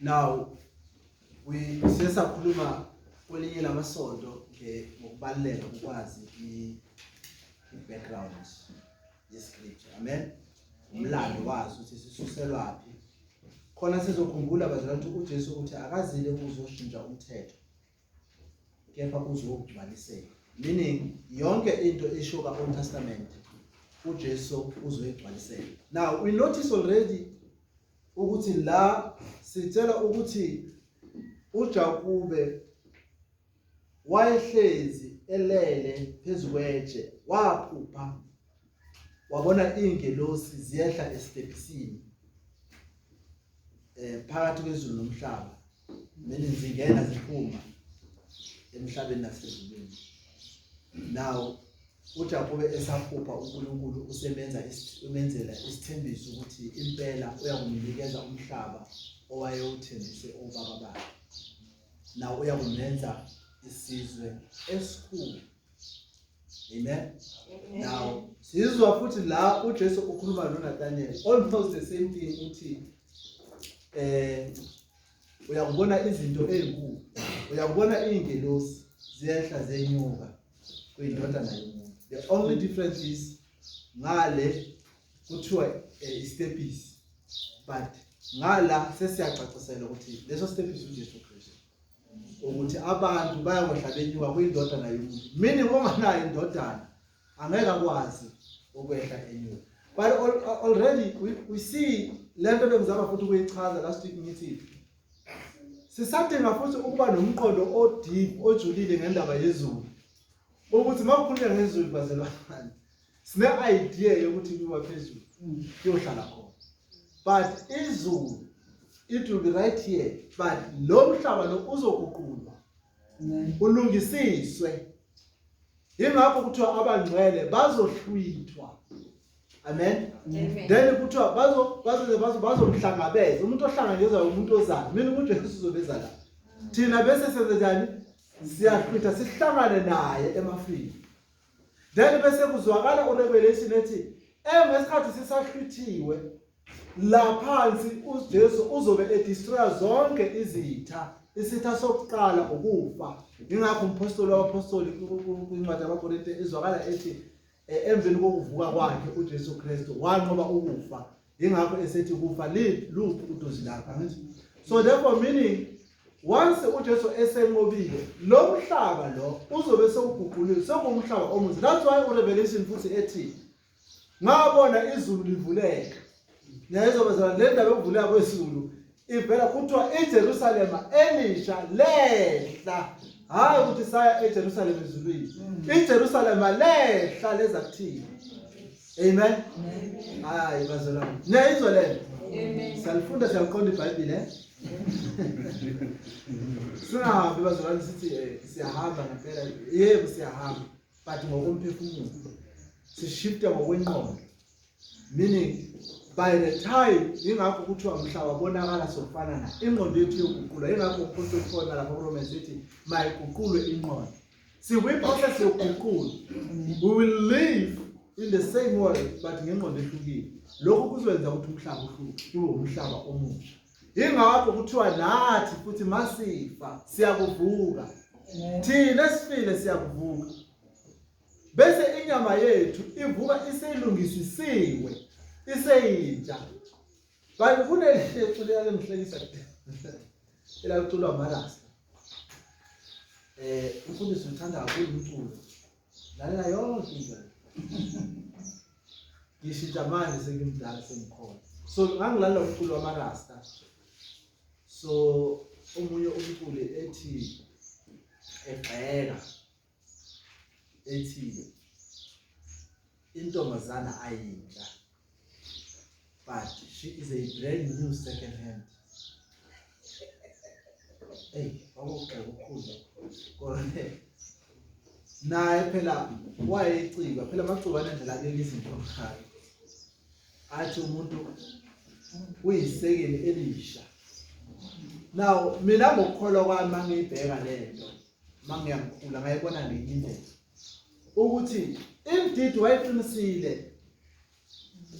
Now we siye sakhuluma kwelinye lamasonto ngokubaluleka kokwazi i-background ye-scripture. Amen. Umlando wazo ukuthi sisuselwaphi. Khona sizokhumbula bazalwane ukuthi uJesu uthi akazile ukuzoshintsha umthetho kepha uzowugcwalisela. Meaning yonke into esho ka-Old Testament uJesu uzoyigcwalisela. Now we notice already ukuthi la sitshela ukuthi uJakube wayehlezi elele phezu kwetshe, waphupha wabona iy'ngelosi ziyehla esitebhisini phakathi kwezulu nomhlaba, meaning zingena ziphuma emhlabeni nasezulwini. Now uJakobe esaphupha uNkulunkulu usemenza umenzela isithembiso ukuthi impela uyakumnikeza umhlaba owayewuthembise obaba bakhe. Now uyakumenza isizwe esikhulu. Amen. Now sizwa futhi la uJesu ukhuluma noNathaniel almost the same thing, uthi uyakubona izinto ezinkulu, uyakubona izingelosi ziyehla zenyuka kuyindodana yomuntu. The only difference is ngale kuthiwa istepisi, but ngala sesiyacacisela ukuthi leso stepisi uJesu Kristu, ukuthi abantu bayakwehla benyuka kuyindodana yomuntu, meaning onganayo indodana angeke akwazi ukwehla enyuka. But already we see lento bengizama futhi ukuyichaza last week, ngithi sisadinga futhi ukuba nomqondo o-deep, ojulile ngendaba yezulu, ukuthi uma kukhulunywa ngezulu, bazalwane, sine-idea yokuthi kuyiwa phezulu kuyohlala khona, but izulu, it will be right here, but lo mhlaba lo uzoguqulwa ulungisiswe. Ingakho kuthiwa abangcwele bazohlwithwa. Amen. Then kuthiwa bazo bazo bazo bazomhlangabeza umuntu ohlangabezwa umuntu ozayo, mina uJesu uzobeza la, thina bese senze njani? Siyahlwitha sihlangane naye emafini. Then bese kuzwakala uRevelation ethi ngesikhathi sisahlwithiwe la phansi, uJesu uzobe edestroya zonke izitha. Isitha sokuqala ukufa. Ingakho umpostoli wabapostoli kwincwadi yabaKorinte izwakala ethi emveni kokuvuka kwakhe uJesu Kristu wanqoba ukufa, ingakho esethi, "Kufa, luphi udozi lakho?" Angithi? So therefore, meaning once uJesu esenqobile, lo mhlaba lo uzobe sewuguquliwe, sekuwumhlaba omuhle. That's why uRevelation futhi ethi, "Ngabona izulu livuleka." Niyayizwa bazalwane le ndaba yokuvuleka kwezulu? Ivela kuthiwa iJerusalema elisha lehla, hayi ukuthi saya eJerusalema ezulwini. IJerusalema lehla leza kuthina. Amen. Hayi bazalwane, niyayizwa le nto? Siyalifunda, siyaliqonda iBhayibheli, eh? Singahambi bazalwane sithi siyahamba ngempela. Yebo, siyahamba, but ngokomphefumulo sishifta ngokwenqondo, meaning by the time, ingakho kuthiwa mhla wabonakala sofana na ingqondo yethu yoguqulwa. Ingakho umpostoli Paul nalapha kuRomans ethi mayiguqulwe ingqondo. Sikwi-process yokuguqulwa. We will live in the same world but ngengqondo ehlukile. Lokhu kuzokwenza ukuthi umhlaba uhluke, kube umhlaba omusha. Ingakho kuthiwa nathi futhi masifa siyakuvuka, thina esifile siyakuvuka, bese inyama yethu ivuka iseyilungisisiwe, iseyintsha. But kuneliculo elangihlekisa elaculwa amarasta. Umfundisi uthanda kakhulu umculo, lalela yonke into. Ngishintsha manje, sengimdala, sengikhona, so ngangilalela umculo wamarasta. So omunye umculi ethi egxeka ethi intombazana ayintsha, but she is a brand new second hand. Ey, kwakugxeka okukhulu, kodwa naye phela wayecika phela, amaciko anendlela abeka izinto ngayo, athi umuntu uyisekeli elisha. Now mina ngokukholwa kwami, mangiyibheka lento, mangiyangikhula ngayibona ngenye indlela ukuthi indeed wayeqinisile.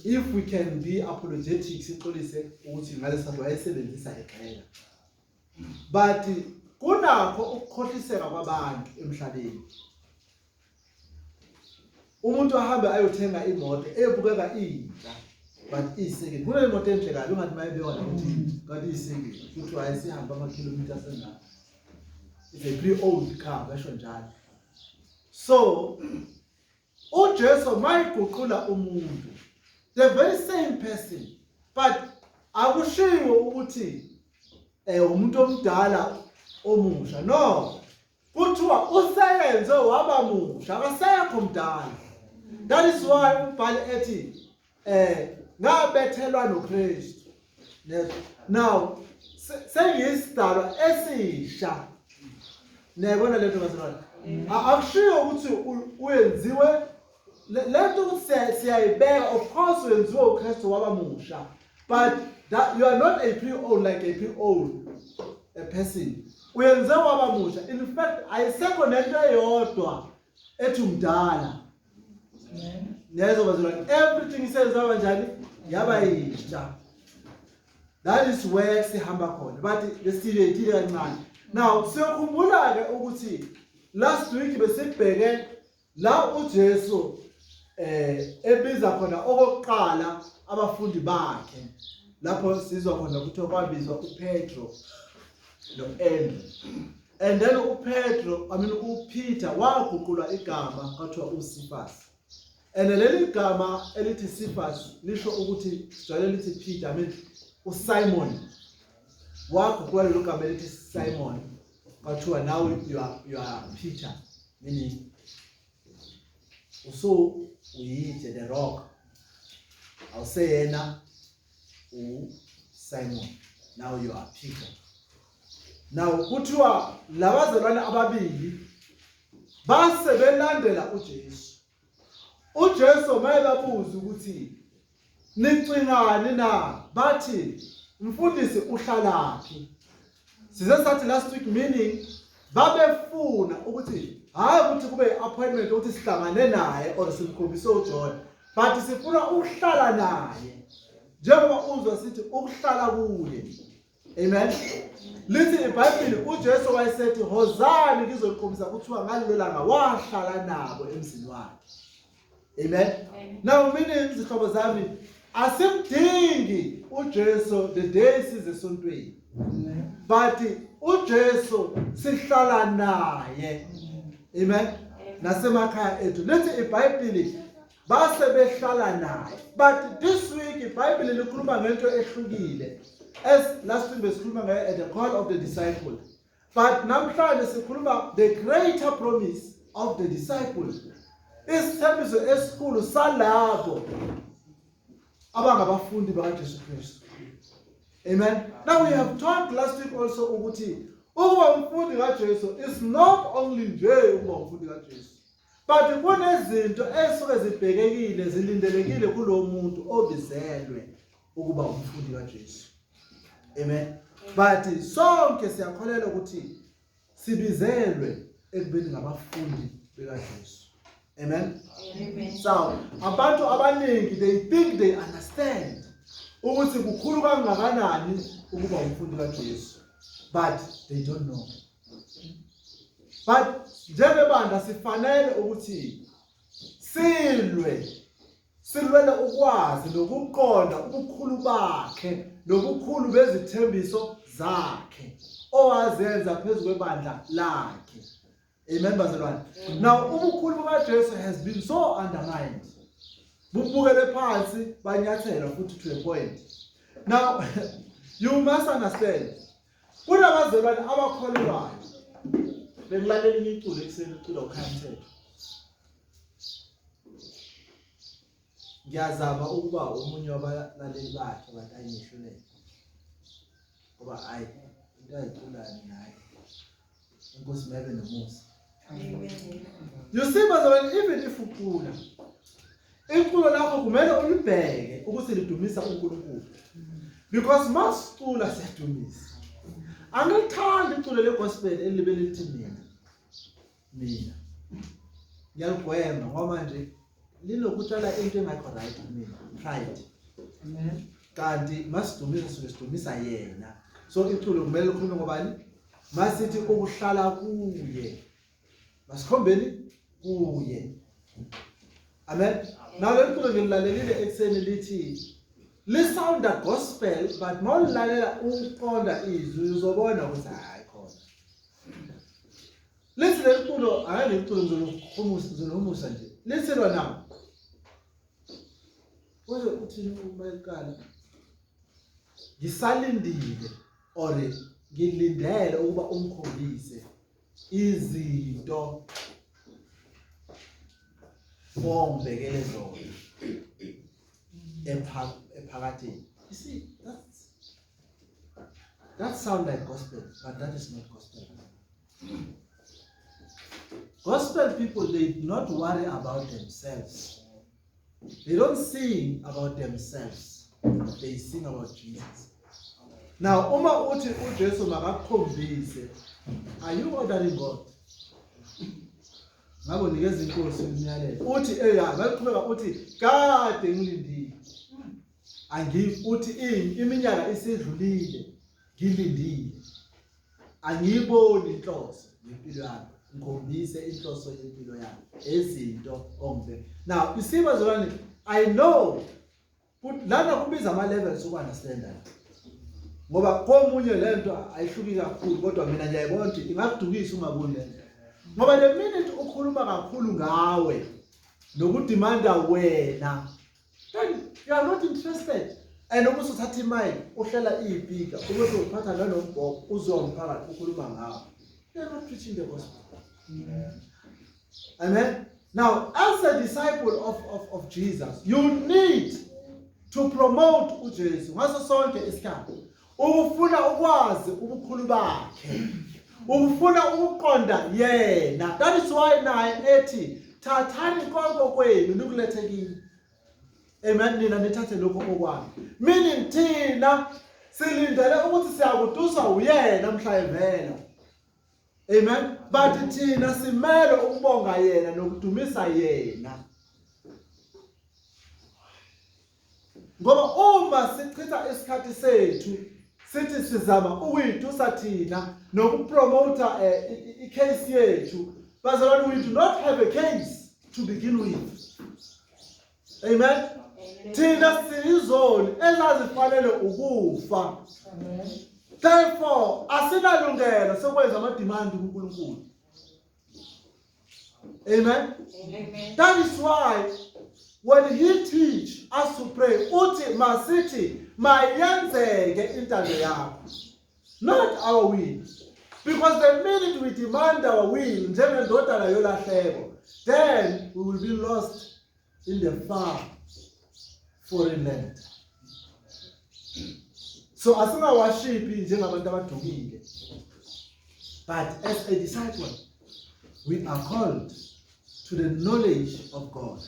If we can be apologetic, sixolise ukuthi ngalesi sikhathi wayesebenzisa egxeka. But kunakho ukukhohliseka kwabantu emhlabeni. Umuntu ahambe ayothenga imoto ebukeka intsha but iyisekeni. Kunemoto enhle kabi ungathi mayibekwa la ukuthi kanti iyisekeni. Kuthiwa hayi sihambe amakhilomitha asengaka. It's a pre-owned car basho njalo. So uJesu mayiguqula umuntu the very same person but akushiwo ukuthi eh umuntu omdala omusha no kuthiwa useyenze waba musha akasekho mdala that is why umbhali ethi eh ngabethelwa noKristu now sengiyisidalwa esisha niyayibona lento bazalwane akushiwo ukuthi uyenziwe lento ukuthi siyayibeka of course uyenziwe uKristu waba musha but that you are not a pre-old like a pre-old a person uyenze waba musha in fact ayisekho nento eyodwa ethi umdala niyezwa bazalwane everything isenza kanjani yaba yintsha that is where sihamba khona but besibethile kancane now siyokhumbula ke ukuthi last week besibheke la uJesu eh ebiza khona okokuqala abafundi bakhe lapho sizwa khona ukuthi kwabizwa uPetro no-Andrew and then uPetro I mean uPeter waguqulwa igama kwathiwa uCephas and leli gama elithi Cephas lisho ukuthi sijwayele lithi Peter I mean uSimon waguqulwa lelo gama elithi Simon kwathiwa now you are Peter meaning usu uyitshe the rock awuseyena uSimon now you are Peter now kuthiwa labazalwane ababili base belandela uJesu uJesu mayebabuza ukuthi nicingani na bathi mfundisi uhlalaphi size sathi last week meaning babefuna ukuthi hayi ukuthi kube i-appointment ukuthi sihlangane naye or simkhombise uJohn but sifuna ukuhlala naye njengoba uzwa sithi ukuhlala kuye amen lithi iBhayibheli uJesu wayesethi hozani ngizokhombisa kuthiwa ngalelo langa wahlala nabo emzini wakhe amen now meaning izihlobo zami asimdingi uJesu the day size esontweni but uJesu sihlala naye amen nasemakhaya ethu lithi iBhayibheli base behlala naye but this week iBhayibheli likhuluma ngento ehlukile as last week besikhuluma ngayo at the call of the disciple but namhlanje sikhuluma the greater promise of the disciple isithembiso esikhulu salabo abangabafundi bakaJesu Kristu amen now we have talked last week also ukuthi ukuba umfundi kaJesu is not only nje ukuba umfundi kaJesu but kunezinto esuke zibhekekile zilindelekile kulo muntu obizelwe ukuba umfundi kaJesu amen but sonke siyakholelwa ukuthi sibizelwe ekubeni ngabafundi bekaJesu amen amen so abantu abaningi they think they understand ukuthi kukhulu kangakanani ukuba umfundi kaJesu but they don't know but njengebandla sifanele ukuthi silwe silwele ukwazi nokuqonda ubukhulu bakhe nobukhulu bezithembiso zakhe owazenza phezu kwebandla lakhe amen bazalwane now ubukhulu bukaJesu has been so undermined bubukele phansi banyathelwa futhi to a point now you must understand kunabazalwane abakholelwayo bengilalela imiculo ekuseni ucula ukhaya mthetho ngiyazama ukuba omunye wabalaleli bakhe but ayingehluleke ngoba hayi into ayiculayo mina hayi inkosi mayibe nomusa you see bazalwane even if ucula iculo lakho kumele ulibheke ukuthi lidumisa uNkulunkulu because masicula siyadumisa angilithandi iculo legospel elibe lithi mina mina ngiyaligwema ngoba manje linokutshala into engekho right kumina pride kanti masidumisa suke sidumisa yena So iculo kumele likhulume ngobani? Masithi ukuhlala kuye, masikhombeni kuye. Amen. Now leli culo ngililalelile ekuseni, lithi lisounda gospel, but mawulilalela uqonda izwi uzobona ukuthi hayi khona. Lithi leli culo, hayi leli culo ngizoluhumusa, ngizoluhumusa nje. Lithi lona uze uthini uma eqala, "Ngisalindile or ngilindele ukuba ungikhombise izinto ongibekele zona ephakathini." You see, that sound like gospel, but that is not gospel. Gospel people, they do not worry about themselves. They don't sing about themselves, they sing about Jesus. Now uma uthi uJesu makakukhombise, are you ordering God? Ngabe unikeza inkosi umyalelo. Uthi eya baliqhubeka, uthi kade ngilindile, angi uthi iminyaka isidlulile ngilindile, angiyiboni inhloso yempilo yami, ngikhombise inhloso yempilo yami, izinto ongibe. Now you see, bazalwane, I know lana kubiza ama levels uku-understanda, ngoba komunye lento ayihluki kakhulu, kodwa mina ngiyayibona ukuthi ingakudukisa ungaboni lento, ngoba the minute ukhuluma kakhulu ngawe nokudemanda wena, then you are not interested. And uma usuthatha imali uhlela iy'pika, ubese uphatha nanombhobho, uzomphakathi ukhuluma ngawo, you are not preaching the gospel. Amen. Now, as a disciple of Jesus, you need to promote uJesu ngaso sonke isikhathi, ukufuna ukwazi ubukhulu bakhe, ukufuna ukuqonda yena. That is why naye ethi, "Thathani konke kwenu nikulethe kimi." Amen. "Nina nithathe lokho okwami," meaning thina silindele ukuthi siyakutuswa uyena mhla evela. Amen. But thina simele ukubonga yena nokudumisa yena, ngoba uma sichitha isikhathi sethu sithi sizama ukuyitusa thina nokupromota i-case yethu, bazalwane, we do not have a case to begin with. Amen. Thina siyizoni ezazifanele ukufa, therefore asinalungelo sokwenza ama-demand kuNkulunkulu. Amen. Amen. That is why when he teach us to pray, uthi masithi, "Mayenzeke intando yakho," not our will, because the minute we demand our will njengendodana yolahleko, then we will be lost in the far foreign land. So asingaworshipi njengabantu abadukile, but as a disciple we are called to the knowledge of God.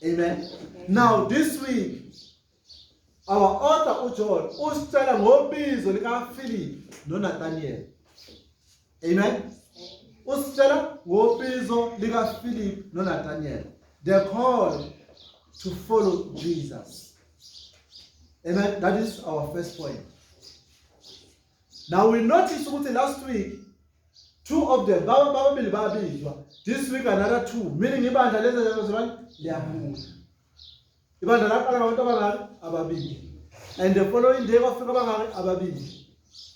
Amen. Now this week our author uJohn usitshela ngobizo likaPhilip noNathaniel. Amen. Usitshela ngobizo likaPhilip noNathaniel, the call to follow Jesus. Amen. That is our first point. Now we notice ukuthi last week two of them, baba babili babizwa. This week another two, meaning ibandla lenza njalo, bazalwane, liyakhula. Ibandla laqala ngabantu abangaki? Ababili. And the following day kwafika abangaki? Ababili.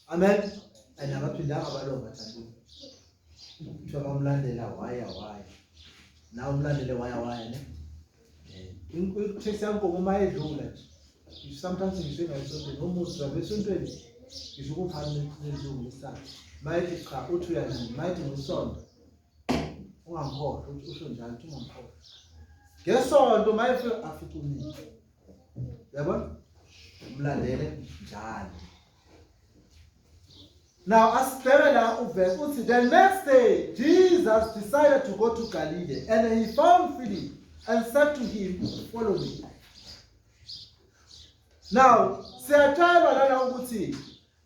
Amen. And abaphindanga balova thandi, kuthiwa bamlandela waya waya. Nawe umlandele waya waya ne. Iteksi yankomo uma edlula nje, sometimes ngisho engayisontweni umuzi rabe esontweni, ngisho ukuphana nezungu lesakhe, mayethi cha, uthi uyanini, mayethi ngesonto ungangikhohlwa, uthi usho njalo, uthi ungangikhohlwa ngesonto, mayefika afica umile, uyabona, umlandele njalo. Now asibheke la uverse, uthi, "The next day Jesus decided to go to Galilee, and he found Philip and said to him, 'Follow me.'" Now siyatshelwa lana ukuthi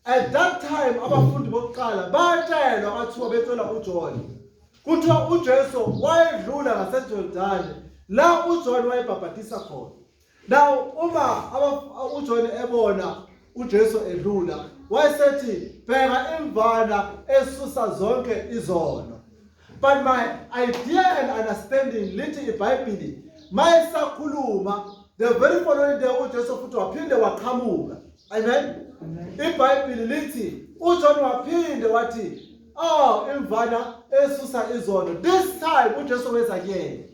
at that time abafundi bokuqala batshelwa, kwathiwa bethola uJohn, kuthiwa uJesu wayedlula ngaseJordani la uJohn wayebhabhatisa khona. Now uma uJohn ebona uJesu edlula, Wayesethi bheka imvana esusa zonke izono. But my idea and understanding lithi iBhayibheli mayesakhuluma the very following day uJesu futhi waphinde waqhamuka. Amen. IBhayibheli lithi uJohn waphinde wathi oh imvana esusa izono. This time uJesu weza kuyena.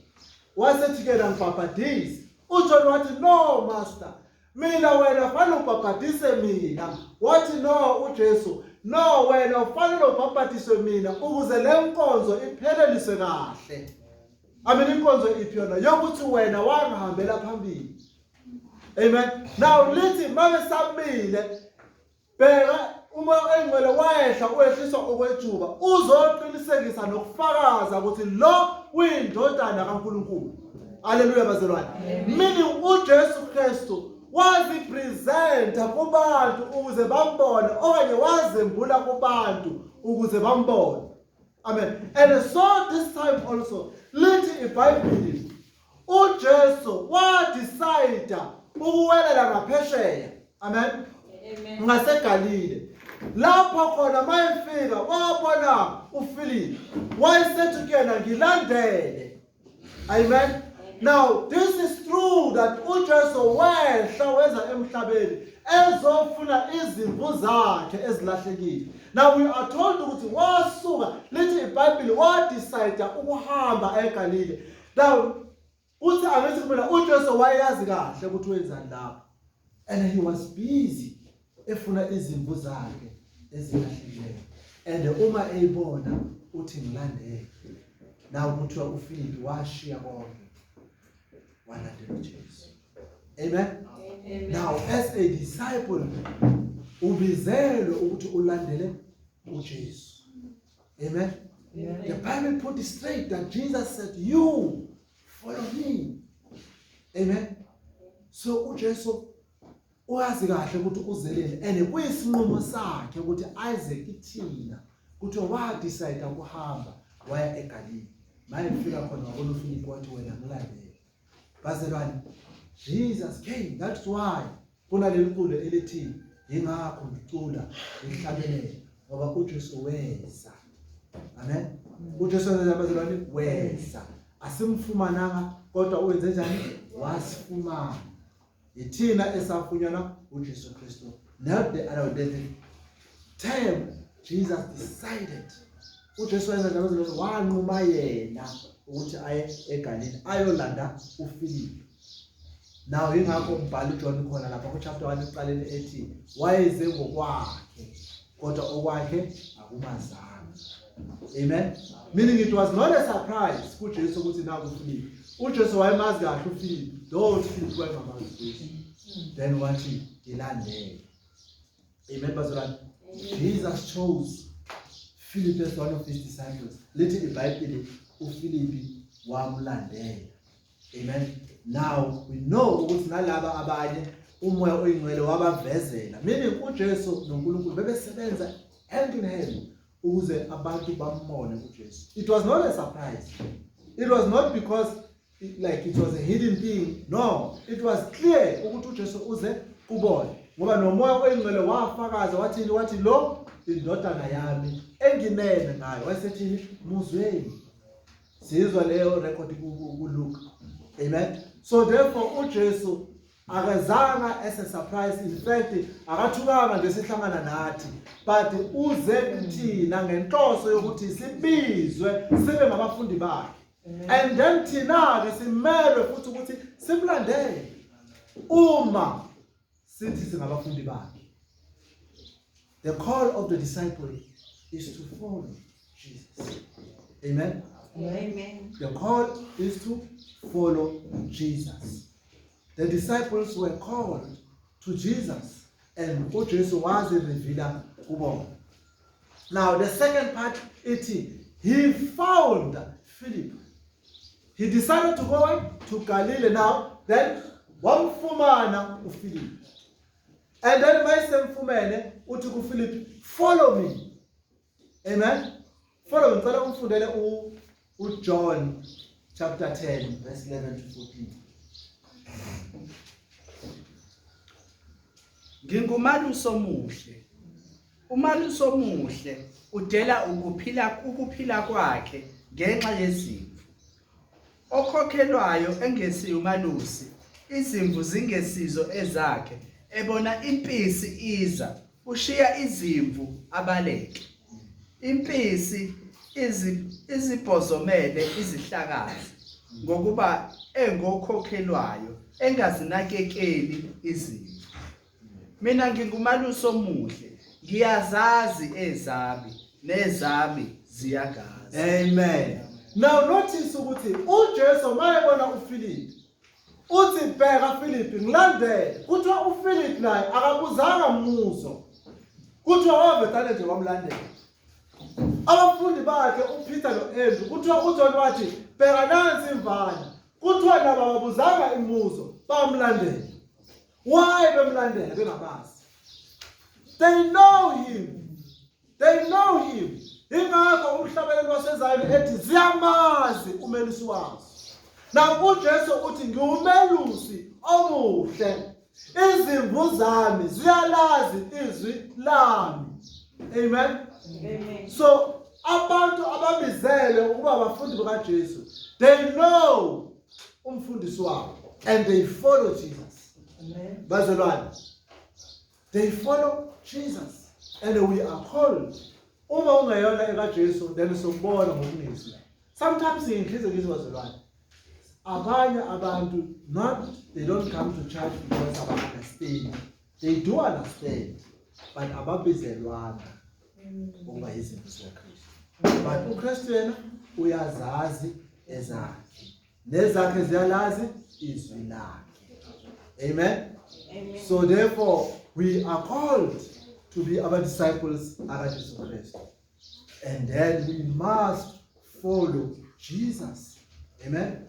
Wasethi kuyena ngibhabhadise. UJohn wathi no master Mina wena fanele ubhabhadise mina. Wathi no uJesu, no wena ufanele ubhabhadiswe mina ukuze le nkonzo ipheleliswe kahle. Amen inkonzo iphi yona? Yokuthi wena wangihambela phambili. Amen. Now lithi mabe samile Bheka uMoya oyiNgcwele wayehla wehliswa okwejuba uzoqinisekisa nokufakaza ukuthi lo uyindodana kaNkulunkulu. Haleluya bazalwane. Meaning uJesu Kristu wazipresenta kubantu ukuze bambone okanye wazembula kubantu ukuze bambone. Amen. And so this time also lithi iBhayibheli uJesu wadecide ukuwelela ngaphesheya. Amen. Amen. NgaseGalile. Lapho khona mayefika wabona uFilip. Wayesethi kuyena ngilandele. Amen. Now this is true that uJesu wehla weza emhlabeni ezofuna izimvu zakhe ezilahlekile. Now we are told ukuthi wasuka lithi iBhayibheli wadecide ukuhamba eGalile. Now uthi angithi kumina uJesu wayeyazi kahle ukuthi wenzani lapho. And he was busy efuna izimvu zakhe ezilahlekileyo. And uma eyibona uthi ngilandele. Now kuthiwa uFilipi washiya konke walandela uJesu. Amen. Amen. Now as a disciple ubizelwe ukuthi ulandele uJesu. Amen. Amen. The Bible put it straight that Jesus said, "You follow me." Amen. So uJesu uyazi kahle ukuthi uzeleni and kuyisinqumo sakhe ukuthi aze kithina kuthiwa wadecide ukuhamba waya eGalile. Maye fika khona wabona uFilipi wathi wena ngilandele. Bazalwane, Jesus came. That's why kunaleli culo elithi yingakho ngicula ngihlabelele ngoba uJesu weza. Amen. uJesu weza bazalwane weza. Asimfumananga kodwa uwenze njani? Wasifumana. Yithina esafunyanwa uJesu Kristu. Not the other way. The time Jesus decided uJesu wenza njalo bazalwane wanquma yena ukuthi aye eGalile ayolanda uFilipi. Now ingakho umbhali uJohn khona lapha ku chapter 1 ekuqaleni ethi wayeze ngokwakhe kodwa okwakhe akumazanga. Amen. Meaning it was not a surprise kuJesu ukuthi naku uFilipi. UJesu wayemazi kahle uFilipi, though uFilipi wayengamazi uJesu. Then wathi ngilandele. Amen bazalwane. Jesus chose Philip as one of his disciples. Lithi iBhayibheli uFilipi wamlandela. Amen. Now we know ukuthi nalaba abanye umoya oyingcwele wabavezela. Meaning uJesu noNkulunkulu bebesebenza hand in hand ukuze abantu bambone uJesu. It was not a surprise. It was not because like it was a hidden thing. No, it was clear ukuthi uJesu uze kubona. Ngoba nomoya oyingcwele wafakaza wathini wathi lo indodana yami enginene ngayo. Wayesethini muzweni. Sizwa leyo record kuLuke. Amen. So therefore uJesu akazanga as a surprise in fact akathukanga nje sihlangana nathi but uze kuthina ngenhloso yokuthi sibizwe sibe ngabafundi bakhe and then thina ke simelwe futhi ukuthi simlandele uma sithi singabafundi bakhe The call of the disciple is to follow Jesus. Amen. Amen. The call is to follow Jesus. The disciples were called to Jesus and uJesu wazireveala kubona. Now the second part ithi he found Philip. He decided to go to Galilee now then wamfumana uPhilip. And then mayisemfumene uthi kuPhilip follow me. Amen. Follow me ngicela umfundele u uJohn chapter 10 verse 11 to 14. Ngingumalusi omuhle. Umalusi omuhle udela ukuphila kwakhe ngenxa yezimvu. Okhokhelwayo engesiye umalusi, izimvu zingesizo ezakhe, ebona impisi iza, ushiya izimvu abaleke. Impisi izibhozomele izihlakaze, ngokuba engokhokhelwayo engazinakekeli izimvu. Mina ngingumalusi omuhle, ngiyazazi ezami nezami ziyangazi. Amen. Now notice ukuthi uJesu mayebona uPhilip uthi bheka Philip ngilandele. Kuthiwa uPhilip naye akabuzanga mbuzo. Kuthiwa wavetane nje wamlandela. Abafundi bakhe uPeter noAndrew kuthiwa uJohn wathi bheka nansi imvana. Kuthiwa nabo ababuzanga imibuzo bamlandela. Why bemlandela bengamazi? They know him. They know him. Ingakho umhlabeleli waseZayoni ethi ziyamazi umelusi wazo. Now uJesu uthi ngiwumelusi omuhle. Izimvu zami ziyalazi izwi lami. Amen. Amen. So abantu ababizele ukuba abafundi bakaJesu they know umfundisi wabo and they follow Jesus. Amen. Bazalwane. They follow Jesus and we are called. Uma ungeyona ekaJesu then sokubona ngokungezwi. Sometimes ngiyinhliziyo ngithi bazalwane. Abanye abantu not they don't come to church because aba understand. They do understand but ababizelwanga ukuba izimvu zikaKristu. But uKristu yena uyazazi ezakhe. Nezakhe ziyalazi izwi lakhe. Amen. Amen. So therefore we are called to be our disciples akaJesu Kristu. And then we must follow Jesus. Amen.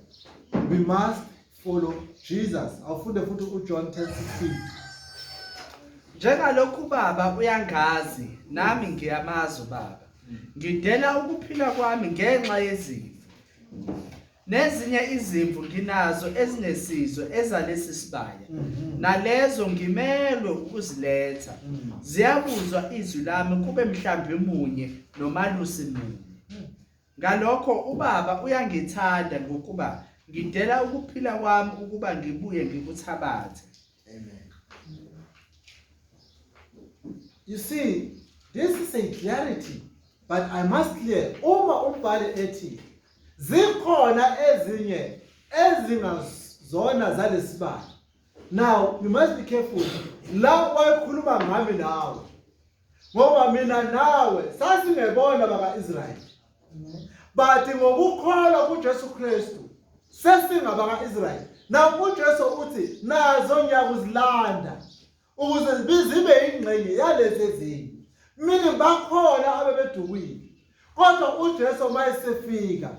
We must follow Jesus. Awufunde futhi uJohn 10:16. Njengalokhu uBaba uyangazi, nami ngiyamazi uBaba. Ngidela ukuphila kwami ngenxa yezimvu. Nezinye izimvu nginazo ezingesizo ezalesi sibaya. Nalezo ngimelwe ukuziletha. Ziyakuzwa izwi lami kube mhlambi munye nomalusi munye. Ngalokho uBaba uyangithanda ngokuba ngidela ukuphila kwami ukuba ngibuye ngikuthabathe. Amen. You see, this is a clarity, but I must clear. Uma umbhali ethi zikhona ezinye ezingazona zalesibaya. Now, you must be careful. La wayekhuluma ngami nawe. Ngoba mina nawe sasingebona baka-Israyeli. But ngokukholwa kuJesu Kristu sesingabaka-Israyeli. Now uJesu uthi nazo ngiyakuzilanda ukuze zibe ingxenye yalezi ezinye. Meaning bakhona abebedukwile. Kodwa uJesu uma esefika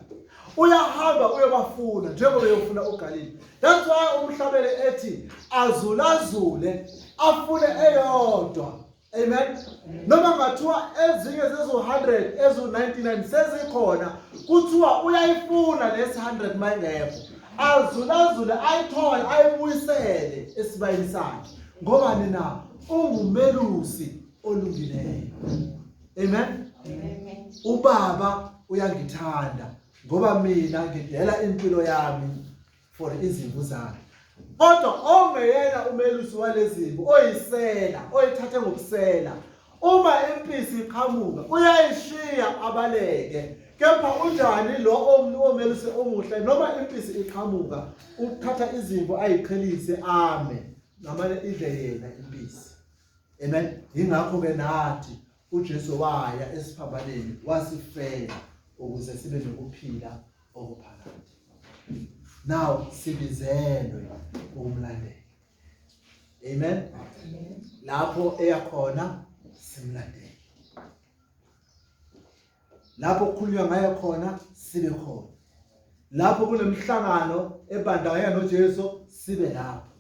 uyahamba uyobafuna njengoba eyofuna uGalile. That's why umhlabele ethi azulazule afune eyodwa. Amen. Noma ngathiwa ezinye zezo-100 ezo-99 sezikhona kuthiwa uyayifuna lesi 100 mayingekho azulazule ayithole ayibuyisele esibayeni sakhe ngoba nina ungumelusi olungileyo. Amen. Amen. Ubaba uyangithanda ngoba mina ngidela impilo yami for izimvu zami. Kodwa ongeyena umelusi walezimvu oyisela oyithathe ngobusela uma impisi iqhamuka uyayishiya abaleke kepha unjani lo omelusi omuhle noma impisi iqhamuka uthatha izimvu ayiqhelise ame ngamane idle yena impisi. Amen. Yingakho ke nathi uJesu waya esiphambaneni wasifela ukuze sibe nokuphila okuphakade. Now sibizelwe ukumlandela. Amen. Lapho eyakhona simlandele. Lapho kukhulunywa ngaye khona sibe khona. Lapho kunemhlangano ebandakanya noJesu sibe lapho.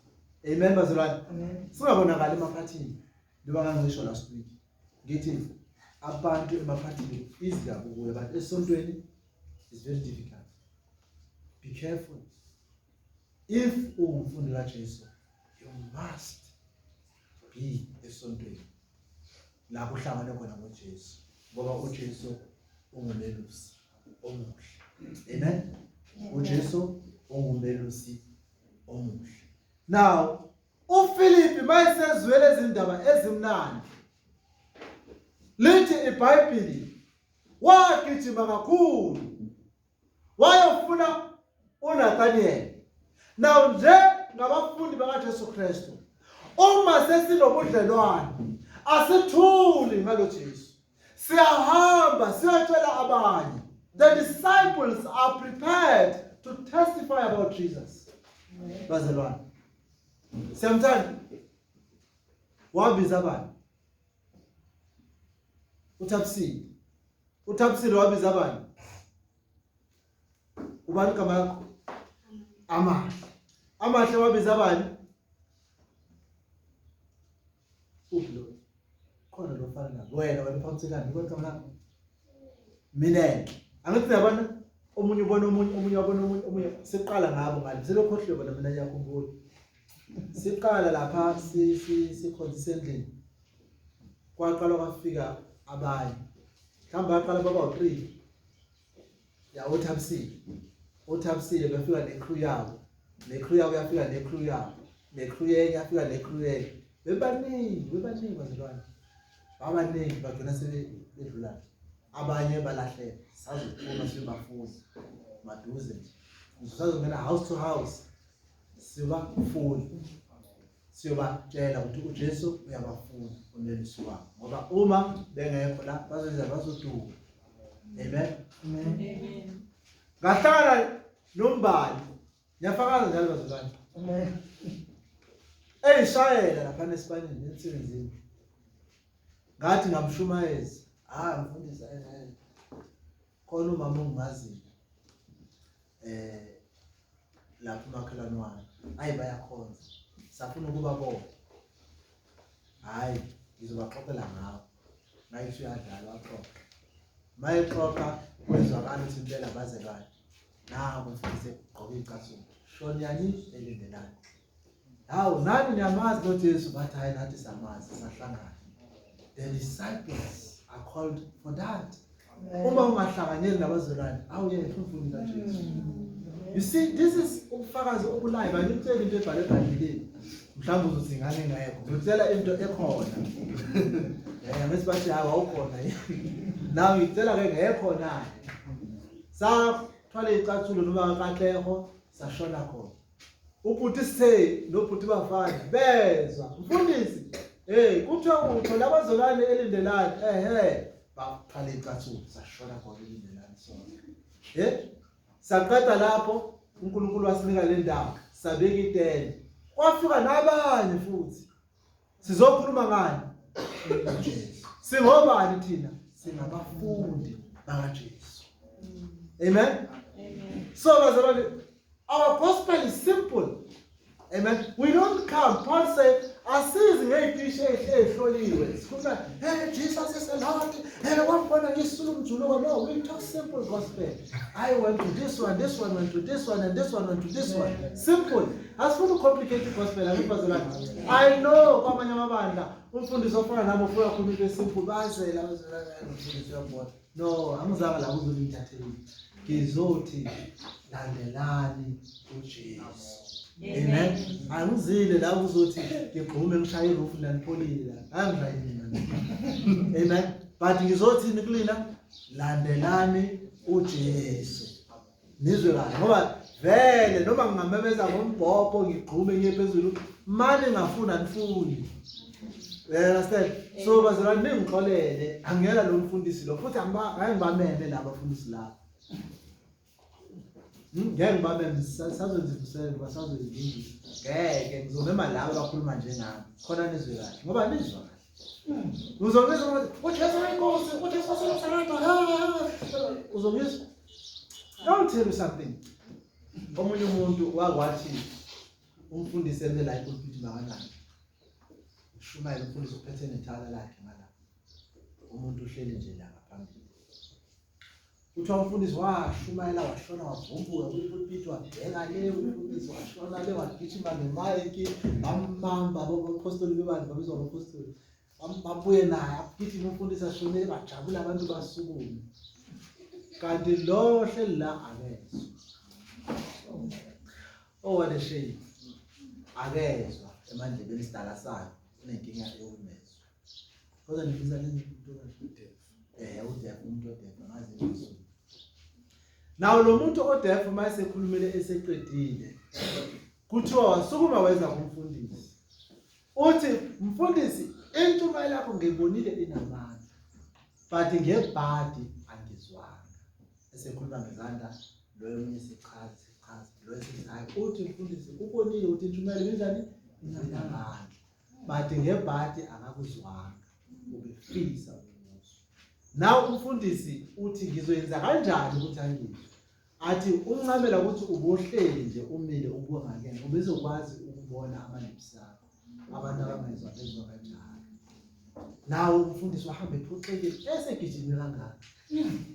Amen bazalwane. Singabonakali emaphathini. Njengoba ngangisho last week. Ngithi abantu emaphathini easy kabi ukuya but esontweni is very difficult. Be careful. If ungumfundi kaJesu, you must be esontweni. La kuhlangane khona ngoJesu ngoba uJesu ungumelusi omuhle. Amen. UJesu ungumelusi omuhle. Now uFilipi mayesezwele izindaba ezimnandi lithi iBhayibheli wagijima kakhulu wayofuna uNathaniel. Now nje ngabafundi bakaJesu Kristu uma sesinobudlelwane asithuli ngalo Jesu siyahamba siyotshela abanye. The disciples are prepared to testify about Jesus. Bazalwane siyamthanda wabiza abani uThabisile uThabisile wabiza abani ubani igama lakho amahle amahle wabiza abani uphi lo khona lo fana nabo wena wena uphambiselani ubani igama lakho minenhle angithi uyabona omunye ubona omunye omunye wabona omunye omunye siqala ngabo ngale selokhohliwe bona mina ngiyakhumbula siqala lapha sikhonzisa endlini kwaqala kwafika abanye mhlawumbe baqala baba u-three ya othabisile othabisile bafika ne-crew yabo ne-crew yabo yafika ne-crew yabo ne-crew yenye yafika ne-crew yenye bebaningi bebaningi bazalwane babaningi bagcina sebedlula abanye balahleka sazophuma siyobafuna maduze nje sazongena house to house sibafuna siyobatshela ukuthi uJesu uyabafuna umelusi wabo ngoba uma bengekho la bazoza bazoduka amen amen ngahlala nombali ngiyafakaza njalo bazalwane amen eyishayela lapha esibanini emsebenzini ngathi ngamshumayeza hayi mfundisi khona umama ongimaziyo eh lapho umakhelwane wami hayi bayakhonza safuna ukuba bona hayi ngizobaxoxela ngawo ngayithi uyadlala waxoxa mayexoxa kwezwakala ukuthi impela bazelwane naku mfundisi egqoke icathulo shoniyani elindelani hawu nani niyamazi lo Jesu bathi hayi nathi samazi sahlangana the disciples are called for that uma ungahlanganyeli nabazalwane awuyena umfundi kaJesu you see this is ubufakazi obulive angikutsheli into ebhalwe ebhayibhelini mhlawumbe uzothi ingane ingekho ngikutshela into ekhona eh mase bathi hayi wawukhona nawe ngikutshela ke ngekho na sathwala icathulo noma kaTleho sashona khona Ubhuti Sithe nobhuti Bafana bezwa mfundisi hey kuthiwa uthola abazolane elindelani ehe bathwala icathulo sashona khona elindelani sonke eh saqeda lapho uNkulunkulu wasinika le ndawo sabeka itende kwafika nabanye futhi sizokhuluma ngani Jesu singobani thina singabafundi bakaJesu amen amen so bazalwane our gospel is simple amen we don't come Paul said asizi ngey'tishi ey'hloliwe sikhuluma hey Jesus is a Lord hey wambona ngisula umjuluko no we talk simple gospel I went to this one this one went to this one and this one went to this one simple Asifuni ucomplicate igospel angithi bazalwane. I know kwamanye amabandla umfundisi ofana nami ufuna khuluma into esimple bazela bazalwane umfundisi uyabona. No, angizange la kuzolithathela. Ngizothi landelani uJesu. Amen. Angizile la kuzothi ngigqume ngishaye iroof nanipholile la. Angishaye mina. Amen. But ngizothini kulina landelani uJesu. Nizwe kahle ngoba vele noma ngingamemeza ngombhobho ngigqume ngiye phezulu mane ngafuna nifuni. You understand? So bazalwane ningixolele angiyena lo mfundisi lo futhi angeke ngibameme laba bafundisi laba. Hmm, ngeke ngibameme sazoyenza imvuselelo basazoyilungisa. Ngeke ngizomema laba abakhuluma njengami. Khona nizwe kahle ngoba nizwa kahle. Uzongizwa ukuthi uJesu uyinkosi, uJesu waseNazaretha. Uzongizwa. I'll tell you something. Omunye umuntu wakwathi umfundisi eme la epulpit makanani. Ushumayela umfundisi uphethe nethala lakhe ngala. Umuntu uhleli nje la ngaphambili. Kuthiwa umfundisi washumayela washona wavumbuka kwipulpiti wabheka le umfundisi washona le wagijima ngemayiki bambamba bobapostoli bebandla babizwa abapostoli. Babuye naye agijima umfundisi ashonele bajabula abantu basukume. Kanti lo ohleli la akezwa. Oh what a shame. Akezwa emandlebeni isidala sakhe unenkinga yokumezwa. Kodwa nifisa nini umuntu kanje? Eh udeaf umuntu odeaf angazi ngisho. Nawo lo muntu odeaf uma esekhulumile eseqedile kuthiwa wasukuma weza kumfundisi. Uthi mfundisi intshumayelo yakho ngibonile inamandla but ngebhadi angizwanga. Esekhuluma ngezandla loyo omunye sichaza sichaza loyo sithi hayi uthi mfundisi ubonile ukuthi intshumayelo injani inamandla but ngebhadi akakuzwanga ubefisa ukuzwa. Naw umfundisi uthi ngizoyenza kanjani ukuthi angizwe? Athi uncamela ukuthi ubohleli nje umile ubuka ngakuyena ubezokwazi ukubona ama-lips akho abantu abangezwa bezwa kanjalo. Nawo umfundisi wahamba ephoxekile esegijime kangaka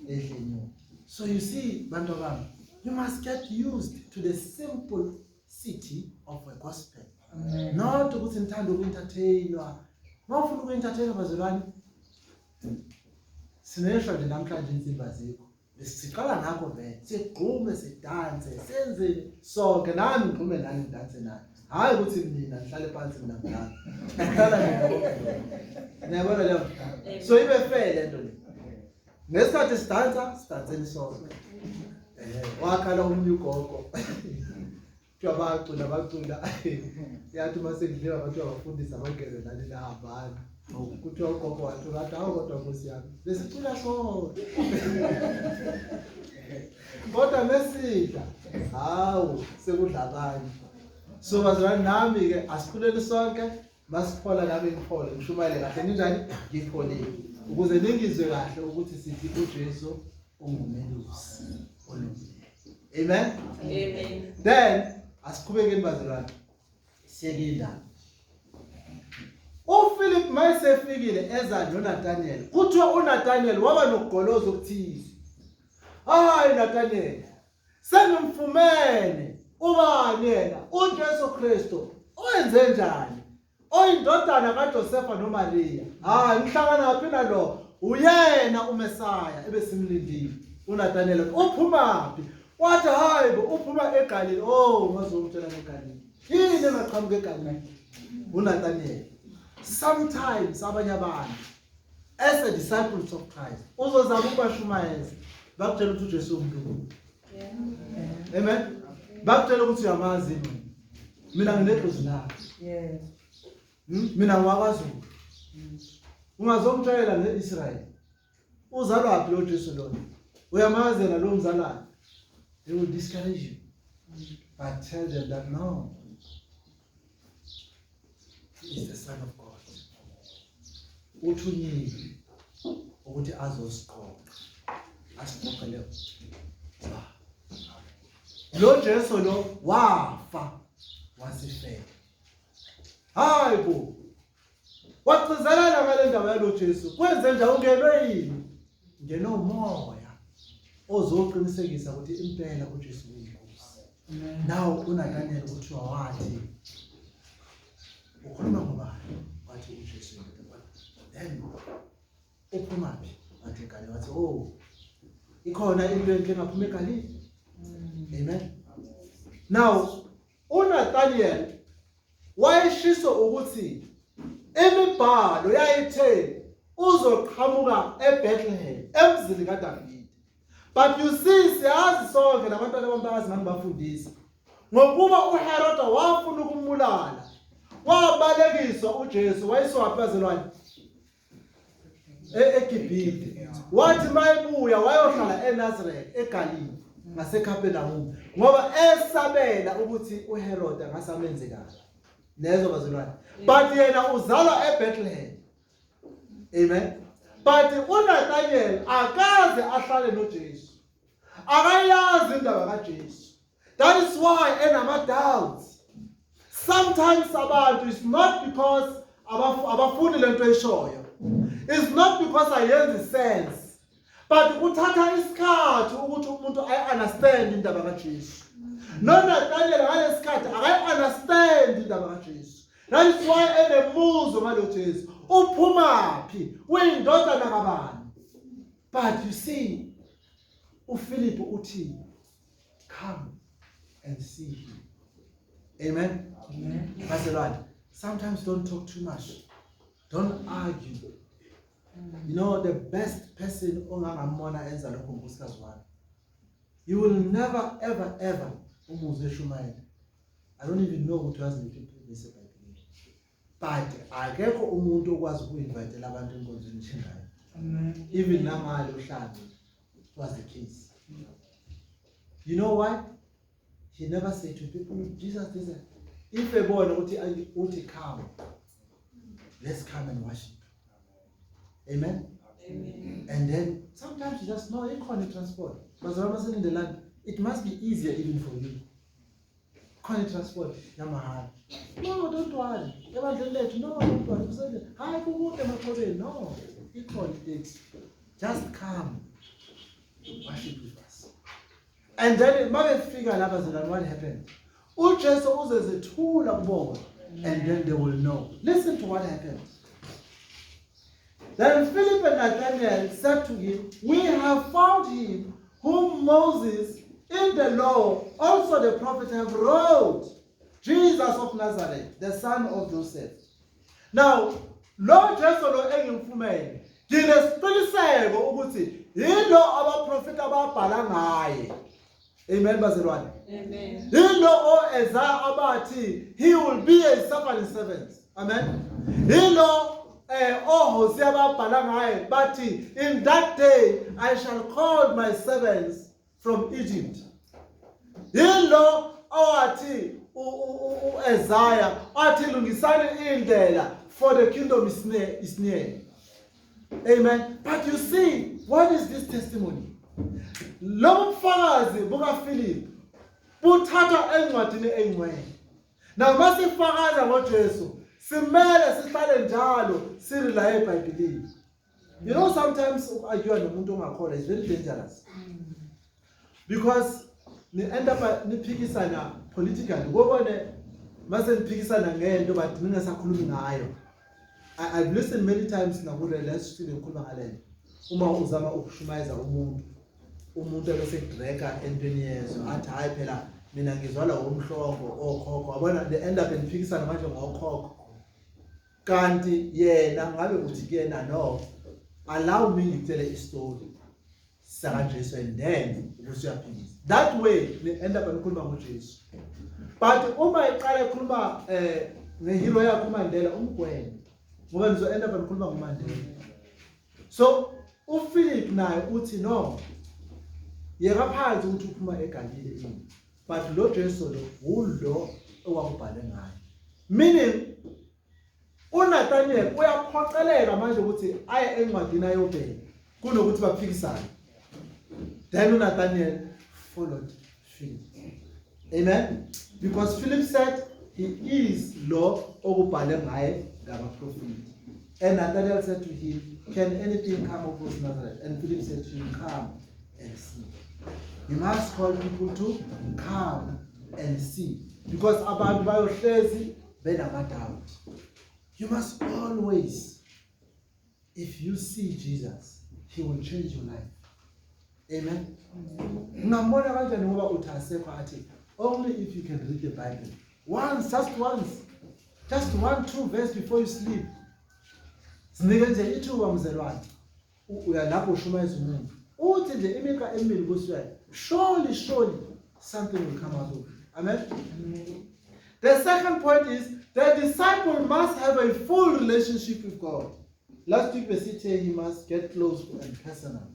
edle inyoni. So you see bantu bami you must get used to the simplicity of a gospel. Not ukuthi nithanda uku-entertainwa. Uma ufuna uku-entertainwa bazalwane sineshwa nje namhlanje insimbi azikho. Siqala ngakho vele sigqume sidanse senzeni sonke nami ngigqume nani ngidanse nani. Hhayi ukuthi mina ngihlale phansi mina ngidlala. Ngihlala nina Niyabona leyo? So ibe fair le nto le. Ngesikhathi sidansa sidanseni sonke. Eh wakhala omunye ugogo. Kuthiwa bacula bacula yathi uma sekudliwa bathiwa bafundisi abangene nani nahambani kuthiwa ugogo wathi ngathi hawu kodwa nkosi yami besicula sonke kodwa mesidla hawu sekudla abanye so bazalwane nami-ke asikhuleni sonke masiphola nami ngiphole ngishumayele kahle ninjani ngipholile ukuze ningizwe kahle ukuthi sithi uJesu ungumelusi olungileyo amen Amen. Then asiqhubekeni bazalwane siyeke indaba uPhilip mayesefikile eza noNathaniel kuthiwa uNathaniel waba nokugoloza okuthize hayi Nathaniel Sengimfumene ubani yena? uJesu Kristu. Owenze njani? Oyindodana kaJosefa noMariya. Hayi ngihlangana phi nalo? Uyena uMesaya ebesimlindile. uNathaniel uphumaphi? Wathi hayi bo uphuma eGalile. Oh, ngazomtshela ngeGalile. Yini engaqhamuka eGalile? uNathaniel. Sometimes abanye abantu as a disciples of Christ uzozama ukubashumayeza bakutshela ukuthi uJesu umlungu amen bakutshela ukuthi uyamazi mina mina nginedlozi lakhe Yes. Mina ngwakwaZulu ungazongitshela nge-Israel uzalwaphi lo Jesu lona uyamazi yena lo mzalwane they will discourage you but tell them that no He is the son of God. Uthunyiwe ukuthi azosiqoqa. Asiqoqele ba. Lo Jesu lo wafa wasifela. Hayi bo. Wagcizelela ngale ndaba yalo Jesu. Kwenze njani ungenwe yini? Ngenwe umoya ozoqinisekisa ukuthi impela uJesu uyinkosi. Now uNathaniel kuthiwa wathi ukhuluma ngobani? Wathi uJesu indodana. Then uphumaphi? Wathi eGalile. Wathi oh ikhona into enhle engaphuma eGalile. Amen. Now uNathaniel wayeshiso ukuthi imibhalo yayithe uzoqhamuka eBethlehem emzini kaDavide. But you see siyazi sonke nabantwana bambazi ngangibafundisa. Ngokuba uHerode wafuna ukumbulala, wabalekiswa uJesu wayiswaphi bazalwane? eGibhithe. Wathi mayebuya wayohlala eNazareth eGalile ngaseKapernaum ngoba esabela ukuthi uHerode angase amenze kabi. Nezwa bazalwane. But yena uzalwa eBethlehem. Amen. But uNathaniel akaze ahlale noJesu. Akayazi indaba kaJesu. That is why enama doubts. Sometimes abantu it's not because abafuni lento eshoyo. It's not because ayenzi sense. But kuthatha isikhathi ukuthi umuntu ayi-understand indaba kaJesu. NoNathaniel ngalesikhathi akayi-understand indaba kaJesu. That is why enemuzo ngalo Jesu. Uphumaphi? Uyindodana kabani? But you see, uPhilip uthi, come and see him. Amen. Amen. Bazalwane, sometimes don't talk too much. Don't argue. You know, the best person ongangambona enza lokho unkosikazi wami. You will never ever ever umuzwe eshumayela. I don't even know ukuthi wazi liphi ivesi eBhayibhelini. But akekho umuntu okwazi uku-invitela abantu enkonzweni njengaye. Amen. Even nangale uhlanu was the case. You know why? He never said to people, Jesus this. If ebona ukuthi uthi come, let's come and worship. Amen. Amen. And then sometimes you just know ikhona transport. Bazalwane baselindelani, it must be easier even for you. Khona transport yamahala. No, don't worry. Ebandleni lethu, no, don't worry. Kusele, hayi kukude emaxhobeni, no. Ikhona itaxi. Just come. Worship with us. And then mabefika lapha bazalwane, what happened? uJesu uzezethula kubona and then they will know. Listen to what happened. Then Philip and Nathanael said to him, we have found him whom Moses in the law, also the prophet have wrote, Jesus of Nazareth, the son of Joseph. Now, lo Jesu lo engimfumene, nginesiqiniseko ukuthi yilo abaprofeti ababhala ngaye. Amen bazalwane. Amen. Yilo o-Isaiah abathi he will be a suffering servant. Amen. Yilo oHosea ababhala ngaye bathi in that day I shall call my servants from Egypt. Yilo owathi uIsaiah athi lungisani indlela for the kingdom is near, is near. Amen. But you see, what is this testimony? Lobu bufakazi bukaPhilip buthathwa encwadini engcwele. Now masifakaza ngoJesu, simele sihlale njalo sirely eBhayibhelini. You know, sometimes uku-argue nomuntu ongakholwa is very dangerous. Because ni end up niphikisana politically. Ngobone mase niphikisana ngento but ningasakhulumi ngayo. I've listened many times nakule lesitudio ngikhuluma ngalento. Uma uzama ukushumayeza umuntu, umuntu ebese dreka entweni yezwe athi hayi phela mina ngizwala umhlongo okhokho. Yabona, they end up niphikisana manje ngokhokho. Kanti yena ngabe uthi kuyena, no, allow me ngikutshele istory sakaJesu and then ubuse uyaphikisa. That way ni end up nikhuluma ngoJesu. But uma iqala ekhuluma ngehero yakhe uMandela, umgwenya, ngoba nizo end up nikhuluma ngoMandela. So uPhilip naye uthi no, yeka phansi ukuthi uphuma eGalile ini, but lo Jesu lo ulo owakubhale ngayo. Meaning uNathaniel uyaphoqeleka manje ukuthi aye encwadini ayobheka kunokuthi baphikisane. Then uNathaniel followed Philip. Amen. Because Philip said he is lo okubhale ngaye ngabaprofeti. And Nathaniel said to him, can anything come of Nazareth? And Philip said to him, come and see. You must call people to come and see. Because abantu bayohlezi benama-doubt. You must always, if you see Jesus, he will change your life. Amen. Ngambona kanjani ngoba uthi asekho athi only if you can read the Bible. Once, just once. Just one, two verse before you sleep. Sinike nje ithuba mzelwane. Uya lapho ushumayeza umuntu. Uthi nje imiqa emibili kusuya. Surely, surely something will come out of it. Amen. The second point is the disciple must have a full relationship with God. Last week we said he must get close and personal.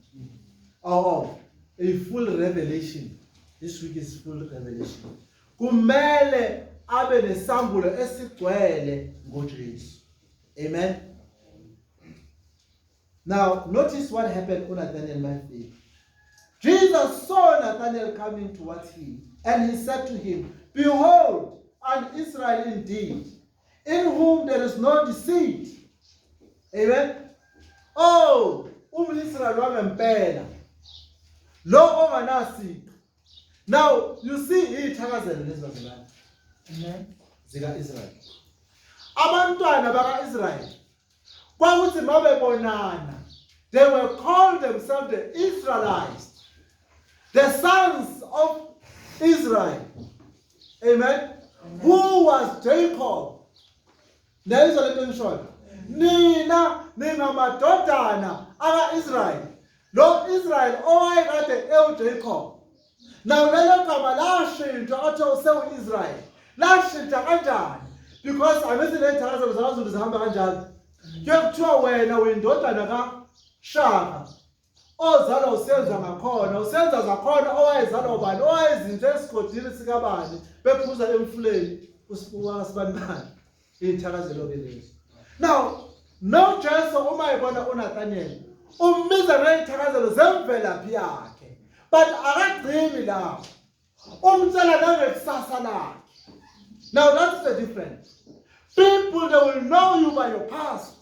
Oh, a full revelation. This week is full revelation. Kumele abe nesambulo esigcwele ngoJesu. Amen. Now, notice what happened on Nathanael Matthew. Jesus saw Nathanael coming towards him, and he said to him, behold, an Israel indeed, in whom there is no deceit. Amen. Oh, umIsrael wangempela. Lo onganasiqo. Now, you see ithakazelo lezi bazalwane. Amen. Zika Israel. Abantwana baka Israel. Kwakuthi mabebonana, they were called themselves the Israelites, the sons of Israel. Amen. Who was Jacob? Niyayizwa lento engishoyo? Nina ningamadodana aka-Israyeli. Lo Israel owayekade ewuJacob. Now lelo gama lashintshwa athiwa usewu-Israel. Lashintsha kanjani? Because angithi ley'thakazelo zakaZulu zihamba kanjalo. Kuye kuthiwa wena uyindodana kaShaka. Ozalwa usenza ngakhona, usenza zakhona owayezalwa ubani, owayezinze esigodini sikabani, bephuza emfuleni usibanibani. Iy'thakazelo-ke lezo. Now, noJesu uma ebona uNathaniel, umbiza ngey'thakazelo zemvelaphi yakhe. But akagcini lapho. Umtshela nangekusasa lakhe. Now that's the difference. People, they will know you by your past.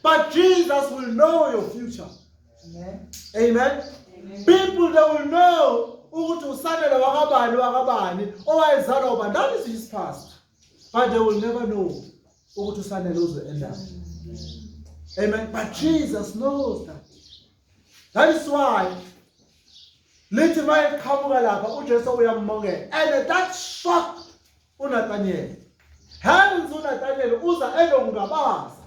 But Jesus will know your future. Amen. Amen. Amen. People, they will know ukuthi usanele wakabani wakabani owayezalwa ubani. That is his past. But they will never know ukuthi usanele uze end up. Amen. But Jesus knows that. That is why lithi mayeqhamuka lapha uJesu uyammongela and that shocked uNathaniel. Hence uNathaniel uza enokungabaza.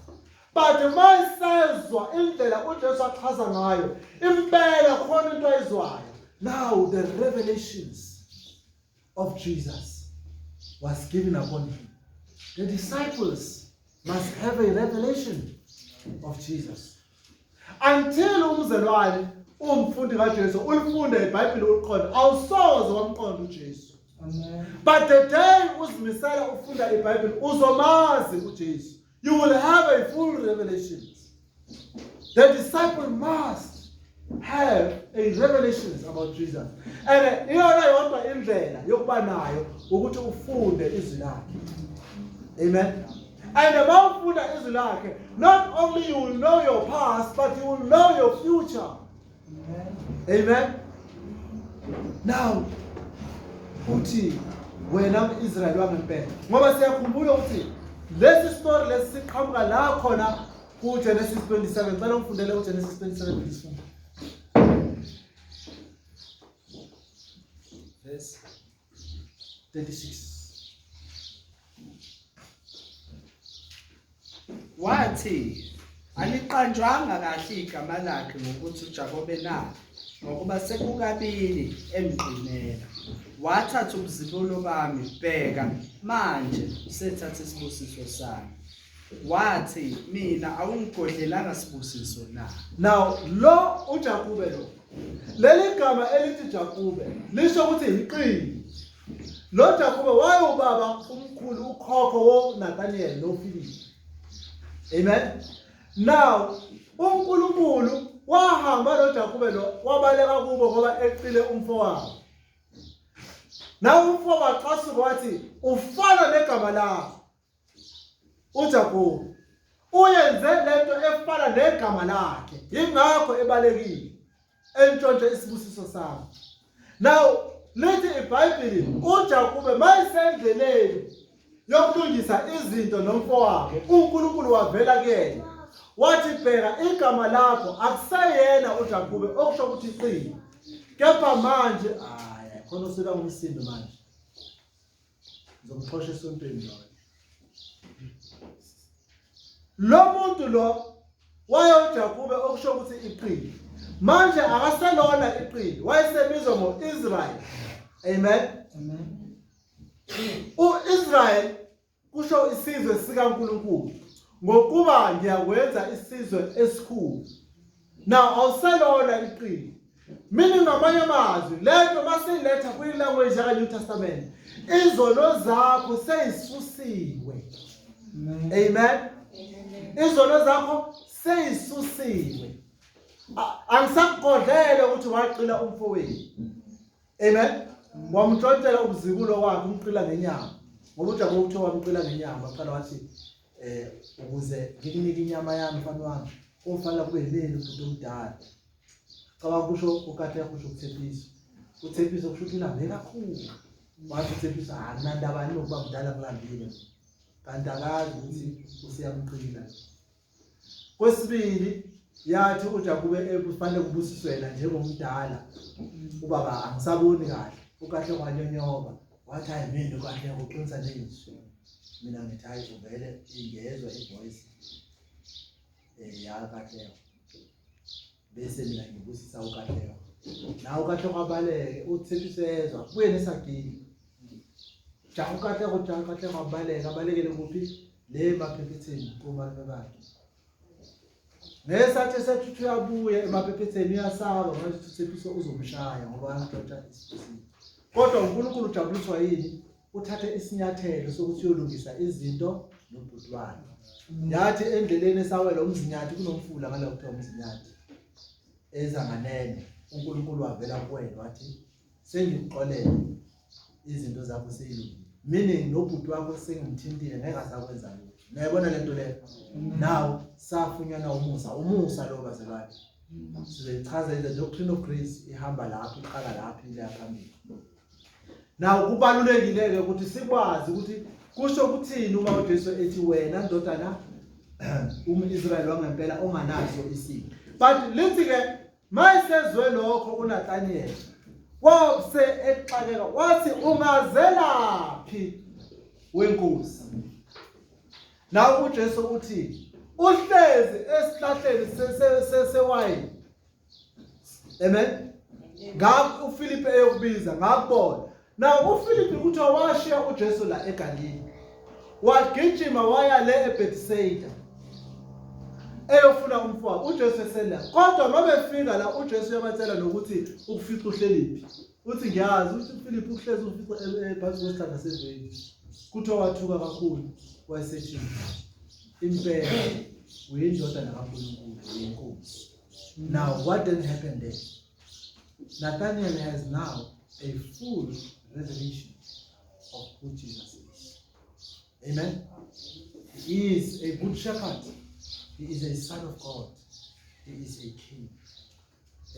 But mayisezwa indlela uJesu achaza ngayo, impela khona into ayizwayo. Now the revelations of Jesus was given upon him. The disciples must have a revelation of Jesus. Until umzelwane umfundi kaJesu ulifunde iBhayibheli uliqonde, awusoze wamqonda uJesu. Amen. But the day uzimisela ufunda iBhayibheli uzomazi uJesu. You will have a full revelation. The disciple must have a revelations about Jesus. And iyona yodwa indlela yokuba nayo ukuthi ufunde izwi lakhe. Amen. And uma ufunda izwi lakhe, not only you will know your past, but you will know your future. Amen. Now uthi wena Israel wangempela ngoba siyakhumbula ukuthi lesi story lesi siqhamuka la khona ku Genesis 27. Ngicela ungifundele ku Genesis 27 please. Verse 36. Wathi, Aliqanjwanga kahle igama lakhe ngokuthi uJakobe na? Ngokuba sekukabili emqinela. Wathatha ubuzibulo bami, bheka, manje usethatha isibusiso sami. Wathi, Mina awungigodlelanga sibusiso na? Now lo uJakobe lo. Leli gama elithi Jakobe lisho ukuthi iqili. Lo Jakobe wayewubaba umkhulu ukhokho woNathaniel noFilipi. Amen. Now uNkulunkulu wahamba noJakobe lo wabaleka kubo ngoba eqile umfowabo. Now umfowabo wacasuka wathi ufana negama lakho. uJakobe uyenze lento efana negama lakhe yingakho ebalekile entshontshe isibusiso sami. Now lithi iBhayibheli uJakobe mayisendleleni yokulungisa izinto nomfowabo uNkulunkulu wavela kuyena wathi bheka igama lakho akuseyena uJakobe okusho ukuthi iqili kepha manje hayi khona usuka ngomsindo manje ngizomxosha esontweni loyo. Lo muntu lo wayewu-Jakobe okusho ukuthi iqili. Manje akaselona iqili, wayesebizwa ngo-Israel. Amen. Amen. U-Israel kusho isizwe sikaNkulunkulu. Ngokuba ngiyakwenza isizwe esikhulu. Now awuselona iqili. Meaning ngamanye amazwi lento masiyiletha kwi-language yaka-New Testament izono zakho seyisusiwe. Amen. Izono zakho seyisusiwe. Angisakugodlele ukuthi waqila umfowenu. Amen. Wamntshontshela ubuzibulo wakhe umqila ngenyama. Ngoba uJakobe kuthiwa wamqila ngenyama waqala wathi eh ukuze ngikunike inyama yami mfana wami kofanele kube yimina ubhuti omdala. Cabanga kusho uKatle kusho uThepiso. UThepiso kusho ukuthi ulambe kakhulu. Wathi uThepiso akunandaba nokuba mdala ngilambile. Kanti akazi ukuthi useyamqila. Kwesibili yathi uJakobe ekufanele kubusiswe yena njengomdala. Ubaba angisaboni kahle. UKahle wanyonyoba. Wathi hayi mina uKahle uqinisa nezwi. Mina ngithi hayi uvele ingezwa ivoice ya Katlego. Bese mina ngibusisa uKatlego. Nawe uKatlego abaleke uTshepiso ezwa kuye nesagile. Jaha uKatlego jaha uKatlego abaleke abalekele kuphi? Le emaphephetheni komalume bakhe. Ngesathi esethi uthi uyabuya emaphephetheni uyasaba manje uthi uTshepiso uzomshaya ngoba wamntshontsha isibusiso. Kodwa uNkulunkulu ujabuliswa yini? Uthathe isinyathelo sokuthi uyolungisa izinto nobhuti wakhe. Yathi endleleni esawela uMzinyathi kunomfula ngala kuthiwa uMzinyathi. Eza nganene uNkulunkulu wavela kuwena wathi sengikuxolele izinto zakho seyilungile. Meaning nobhuti wakho sengimthintile ngeke asakwenza lutho. Niyayibona lento leyo? Now safunyanwa umusa, umusa lo bazalwane. Sizoyichaza the doctrine of grace ihamba lapho iqala lapho ile phambili. Now kubalulekile ke ukuthi sikwazi ukuthi kusho ukuthini uma uJesu ethi wena ndodana umIsrayeli wangempela onganaso isimo. But lithi ke mayisezwe lokho uNathaniel wase exakeka wathi ungazelaphi wenkosi. Now uJesu uthi uhlezi esihlahleni sewayini. Amen. Ngakho uFilipi eyokubiza ngakubona. Now uFilipi kuthiwa washiya uJesu la eGalile. Wagijima waya le eBethsaida. Eyofuna umfowabo uJesu esela. Kodwa mabefika la uJesu uyabatshela nokuthi ukufica uhleliphi. Uthi ngiyazi uthi uFilipi uhlezi ufica phansi kwesihlahla sevini. Kuthiwa wathuka kakhulu wayesethi impela uyindodana kaNkulunkulu uyinkosi. Now, what then happened there? Nathaniel has now a full revelation of who Jesus is. Amen. He is a good shepherd. He is a son of God. He is a king.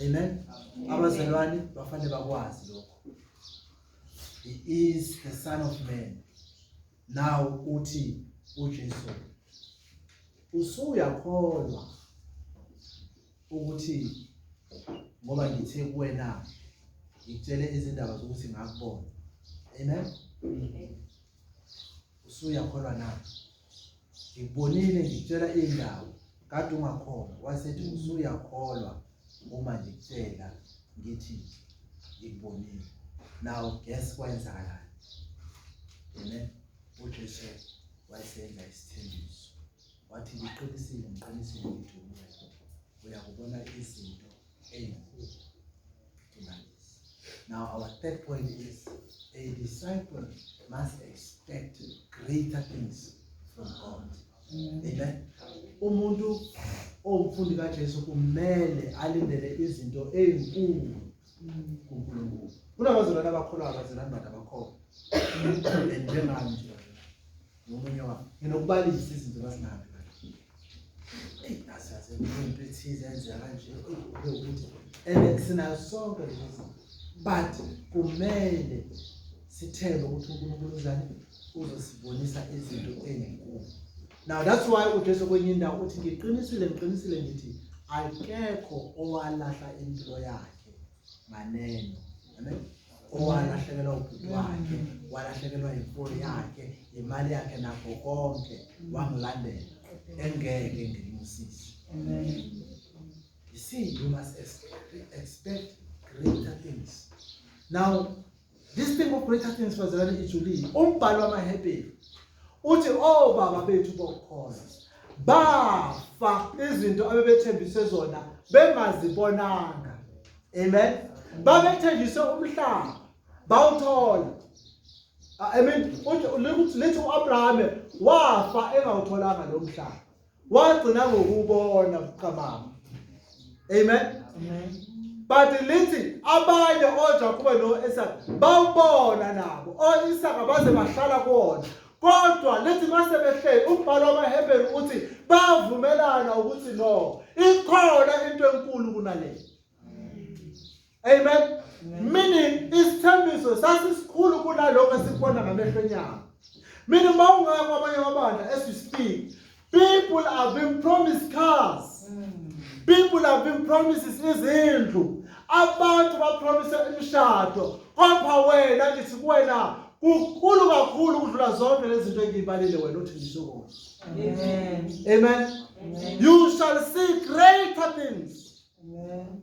Amen. Abazalwane bafanele bakwazi lokho. He is the son of man. Now uthi uJesu usuyakholwa ukuthi ngoba ngithe kuwena ngikutshele izindaba zokuthi ngakubona. Amen. Usuyakholwa na? Ngikubonile ngikutshela indawo kade ungakholwa wasethi usuyakholwa uma ngikutshela ngithi ngikubonile. Now guess kwenzakalani? Amen. UJesu wayesenza isithembiso wathi ngiqinisile ngiqinisile ngithi kuwe uyakubona izinto ezinkulu kunalezi. Now our third point is a disciple must expect greater things from God. Amen. Umuntu owumfundi kaJesu kumele alindele izinto ezinkulu kuNkulunkulu. Kunabazalwane abakholwa abazalwane bantu abakholwa. Njengami nje ngomunye wabo. Nginokubalisa izinto bazingabi kahle. Eyi asazi into ethize yenzeka kanje ube ukuthi and sinayo sonke lezo zinto. But kumele sithembe ukuthi uNkulunkulu uzani uzosibonisa izinto ezinkulu. Now that's why uJesu kwenye indawo uthi ngiqinisile ngiqinisile ngithi akekho owalahla impilo yakhe nganeno. Amen. Owalahlekelwa ubhuti wakhe, walahlekelwa imfuyo yakhe, imali yakhe nakho konke wangilandela engeke ngimbusise. Amen. You see, you must expect greater things. Now, this thing of greater things bazalwane ijulile. Umbhalo wamaHebheru uthi obaba bethu bokukholwa bafa izinto abebethembiswe zona bengazibonanga. Amen. Babethenjiswe umhlaba bawuthola. I mean, uthi lithi uAbraham wafa engawutholanga lo mhlaba. Wagcina ngokubona buqamama. Amen. Amen. But lithi abanye oJakobe noIsaka bawubona nabo. OIsaka baze bahlala kuwona. Kodwa lithi mase behleli umbhalo wamaHebheru uthi bavumelana ukuthi no ikhona into enkulu kunale. Amen. Meaning isithembiso sasisikhulu kunalokho esikubona ngamehlo enyama. Meaning mawungaya kwamanye amabandla as we speak People have been promised cars. People have been promises izindlu. Abantu bapromise imishado. Kodwa wena ngithi kuwena kukhulu kakhulu ukudlula zonke lezi zinto engiyibalile wena othenjiswe kona. Amen. Amen. Amen. You shall see greater things. Amen.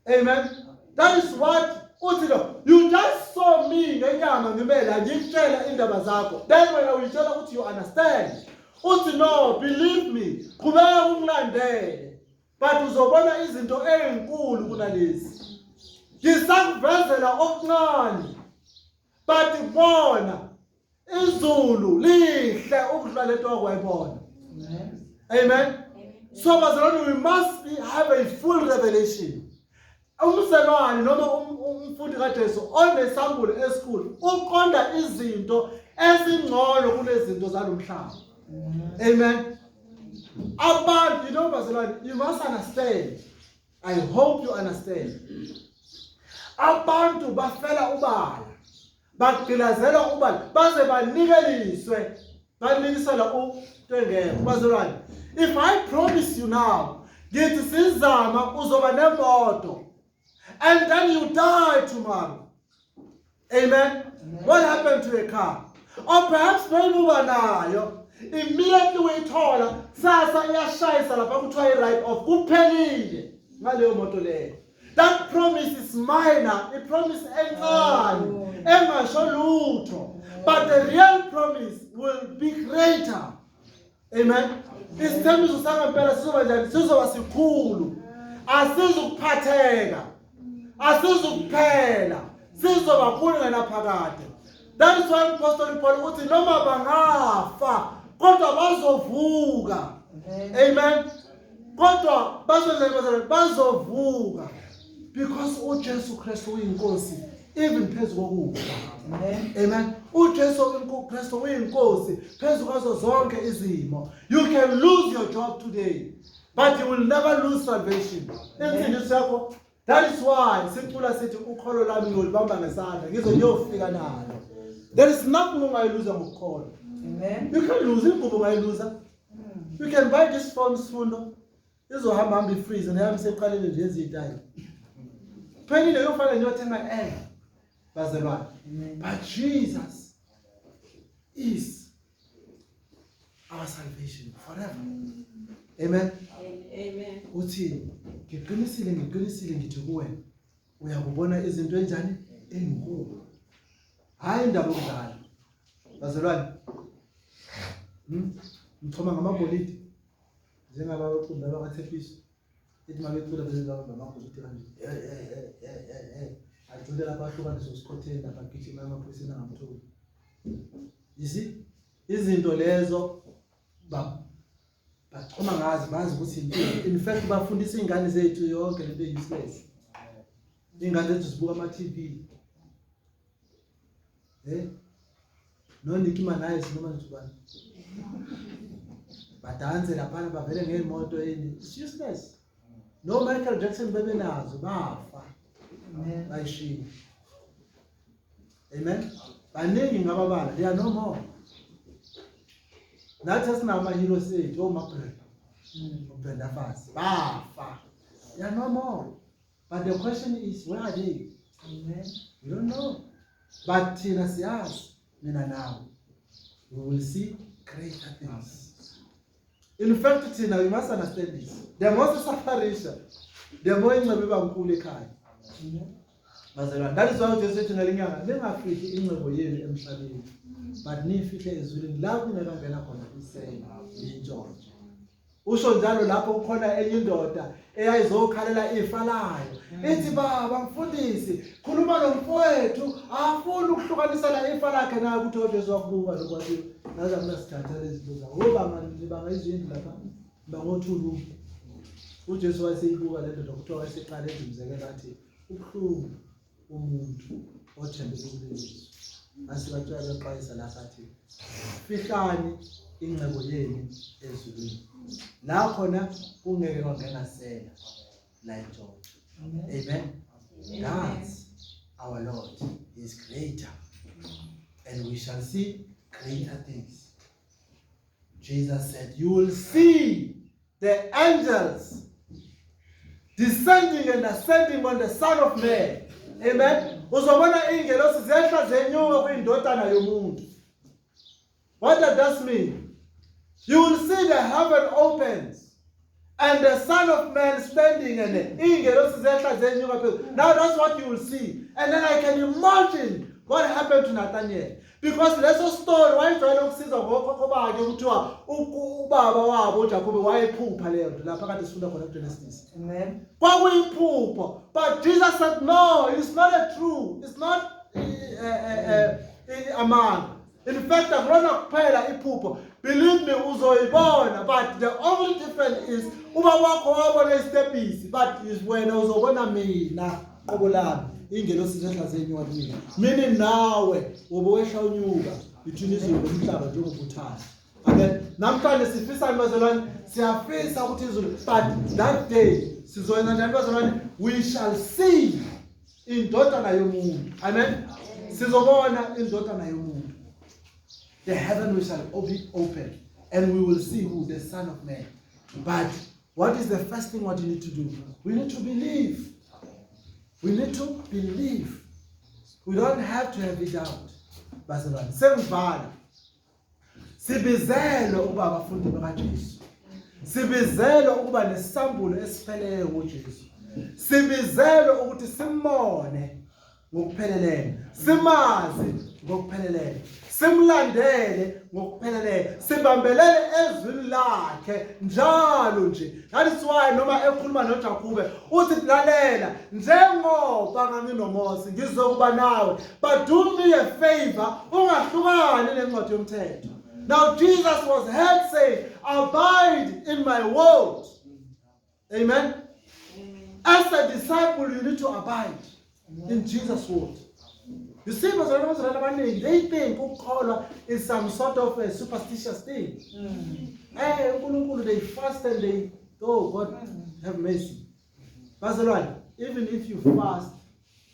Amen. That is what uthi lo you just saw me ngenyama ngimela ngikutshela indaba zakho. Then wena uyitshela ukuthi you understand. Uthi no, believe me, qhubeka ungilandele. But uzobona izinto ezinkulu kunalezi. Ngisakuvezela okuncane. But bona izulu lihle ukudlula lento okwayibona. Amen. Amen. So bazalwane we must have a full revelation. Umzalwane noma umfundi kaJesu onesambulo esikhulu uqonda izinto ezingcono kunezinto zalomhlaba. Amen. Abantu, you know bazalwane, you must understand. I hope you understand. Abantu bafela ubala. Bagqilazela ubala baze banikeliswe. Banikisela into engekho. Bazalwane, if I promise you now, ngithi sizama uzoba nemoto and then you die tomorrow. Amen. What happened to a car? Or perhaps maybe uba nayo immediately uyithola sasa iyashayisa lapha kuthiwa i-write off kuphelile ngaleyo moto leyo. That promise is minor, i-promise encane engasho lutho, but the real promise will be greater. Amen. Isithembiso sangempela sizoba njani? Sizoba sikhulu. Asizukuphatheka. Asizukuphela. Sizoba khulu nganaphakade. That is why Apostle Paul uthi noma bangafa kodwa bazovuka. Amen. Kodwa bazozenzani? Bazovuka. Because uJesu Kristu uyinkosi even phezu kokufa. Amen. Amen. uJesu Kristu uyinkosi phezu kwazo zonke izimo. You can lose your job today, but you will never lose salvation. Insindiso yakho. That is why sicula sithi ukholo lami ngiyolibamba ngesandla ngize ngiyofika nalo. There is nothing ongayiluza ngokukholwa. Amen. You can lose ingubo ungayiluza. You can buy this phone sifundo izohamba hamba ifreeze neyami seqalile nje ezitayi. Phelile yofana ngiyothenga enye. Bazalwane. Amen. But Jesus is our salvation forever. Amen. Amen. Uthi ngiqinisile ngiqinisile ngithi kuwena uyakubona izinto enjani enkulu. Hayi indaba yokudlala. Bazalwane. Ngithoma ngamagolide njengaba baqumba bakaThepiso. Ithi mabecula bese babamba amagolide kanje. Hey hey hey hey hey hey. Agcine lapha ahlukaniswe usikhotheni lapha agijima emaphoyiseni angamtholi. You see? Izinto lezo bachoma ngazi bazi ukuthi impilo. In fact bafundisa izingane zethu yonke lento useless. Ingane zethu zibuka ama TV. No Nicki Minaj noma nje ubani. Badanse lapha bavele ngemoto yini. It's useless. No Michael Jackson bebenazo bafa. Amen. Bayishiya. Amen. Baningi ngababala, they are no more. Nathi asinama hero sethu oMabrenda. uBrenda Fassie. Bafa. They are no more. But the question is, where are they? Amen. We don't know. But thina siyazi mina nawe. We will see greater things. In fact, thina we must understand this. The more sisufferisha, the more ingcebo iba nkulu ekhaya. Amen. Bazalwane, that is why uJesu ethi ngalenyanga ningafihli ingcebo yenu emhlabeni, but niyifihle ezulwini la kungekangena khona isela lintshontsho. Usho njalo lapho kukhona enye indoda eyayizokhalela ifa layo. Ithi baba mfundisi, khuluma nomfowethu, afuni ukuhlukanisela ifa lakhe naye ukuthi uJesu wakubuka lokho wathi naze akunasithatha lezi zinto zakho. Ngoba ngibanga izindlu lapha, bangothulu. uJesu wayeseyibuka le ndoda kuthiwa wayeseqala enza umzekelo athi ubuhlungu umuntu othembele kuleli. Asibatshela bexwayisa lapha athi fihlani ingcebo yenu ezulwini. La khona kungeke kwangena sela la intshontsho. Amen. Amen. That's our Lord. He is greater. And we shall see greater things. Jesus said, you will see the angels descending and ascending on the Son of Man. Amen. Uzobona ingelosi zehla zenyuka kwindodana yomuntu. What does that mean? You will see the heaven opens and the Son of Man standing and ingelosi zehla zenyuka phezulu. Now that's what you will see. And then I can imagine what happened to Nathaniel. Because leso story wayejwayele ukusizwa ngokhokho bakhe kuthiwa ubaba wabo uJakobe wayephupha leyo nto lapha kade sifunda khona kuGenesis. Amen. Kwakuyiphupho. But Jesus said no, it's not a true. It's not amanga. In fact, akulona kuphela iphupho. Believe me, uzoyibona, but the only difference is uba wakho wabona isitebhisi, but is wena uzobona mina qobo lami. Ingelosi zehla zenyuka kumina. Meaning nawe wobe wehla unyuka between izulu nomhlaba njengobuthaka. Amen. Namhlanje sifisa bazalwane, siyafisa ukuthi izulu, but that day sizoyenza njani bazalwane? We shall see indodana yomuntu. Amen. Sizobona indodana yomuntu. The heaven will shall be open and we will see who the Son of Man. But what is the first thing what you need to do? We need to believe. We need to believe. We don't have to have a doubt. Bazalwane, sengivala. Sibizelwe ukuba abafundi bakaJesu. Sibizelwe ukuba nesambulo esipheleleyo ngoJesu. Sibizelwe ukuthi simbone ngokupheleleyo, simazi ngokupheleleyo, simlandele ngokupheleleyo, sibambelele ezwini lakhe njalo nje. That is why noma ekhuluma noJakobe uthi lalela, njengoba nganginoMose ngizokuba nawe, but do me a favor, ungahlukani nencwadi yomthetho. Now Jesus was heard saying, abide in my word. Amen. As a disciple, you need to abide in Jesus' word. You see, bazalwane abaningi, they think ukukholwa is some sort of a superstitious thing. Eh, uNkulunkulu, they fast and they, oh God, have mercy. Bazalwane, even if you fast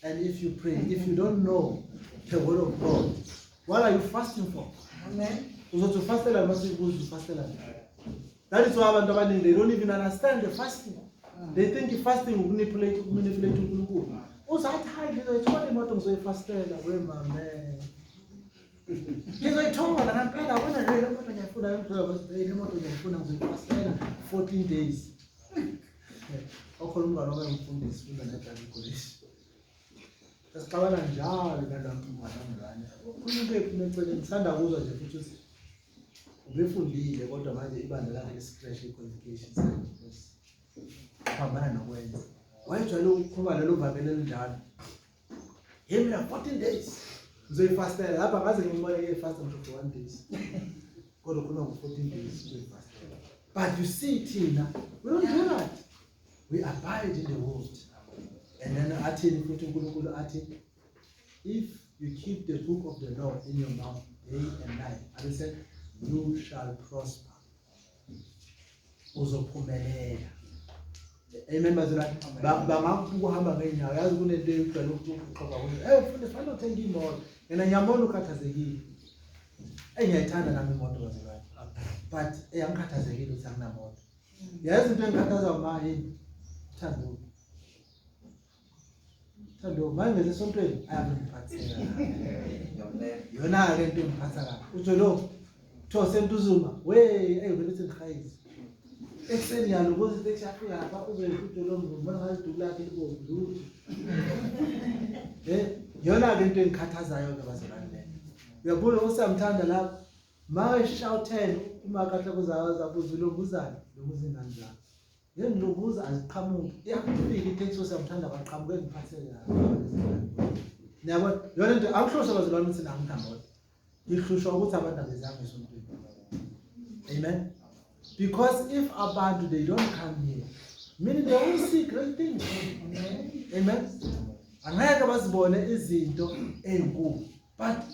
and if you pray, if you don't know the word of God, what are you fasting for? Amen. Uzothi ufastela mase ubuza ufastela. That is why abantu abaningi, they don't even understand the fasting. They think fasting ukumanipulate uNkulunkulu. Uzathi hayi ngizoyithola imoto ngizoyifastela we mame. Ngizoyithola ngempela yabona nje le moto ngiyayifuna le moto ngiyayifuna ngizoyifastela 14 days. Okhona umngane wami engimfundisi funda neBible College. Sasixabana njalo nalapho umngane wami lana. Ukhuluma into ephuma eceleni ngisanda kuzwa nje futhi ukuthi ubefundile kodwa manje ibandla lakhe liscratch i-qualifications zakhe. Phambana nokwenza. Wayejwayele ukukhuluma lelo vangeli elinjalo. Yimi mina 14 days ngizoyifastela lapha ngaze ngimbone eyifasta ngisho for 1 days. Kodwa ukhuluma ngo-14 days uzoyifastela. But you see thina, we don't do that. We abide in the word. And then athini futhi uNkulunkulu athi if you keep the book of the law in your mouth day and night, I said you shall prosper. Uzophumelela. Amen bazalwane. Bangakuhamba ngeenyawo yazi kunento ejwayele ukuxoxa kuyo. Eh mfundisi fanele uthenge imoto. Yena ngiyambona ukhathazekile. Eh ngiyayithanda nami imoto bazalwane. But eh angikhathazekile ukuthi anginamoto. Yazi into engikhathaza ma yini? Thando. Thando manje ngeze esontweni ayangiphatheka. Yona ke into engiphatha kabi. Utsho lo kuthiwa sentuzuma we ey vele uthi ngihayise. Ekuseni yalo ukuze iteksi yafika lapha uzoyifuthi lo ngibona ngathi iduku lakhe libomvu lutho. Eh yona ke into engikhathazayo ke bazalwane le. Uyabona usiyamthanda lapha ma shout 10 uma kahle kuzaza abuza lombuzana lobuza ingane zakho. Ngilobuza aziqhamuki. Iyafika iteksi usiyamthanda baqhamuke ngiphathele la. Niyabona yona into angihlushwa bazalwane ukuthi nami nginamoto. Ngihlushwa ukuthi abantu abezanga esontweni. Amen. Because if abantu they don't come here, meaning they won't see great things. Amen. Angeke bazibone izinto ezinkulu. But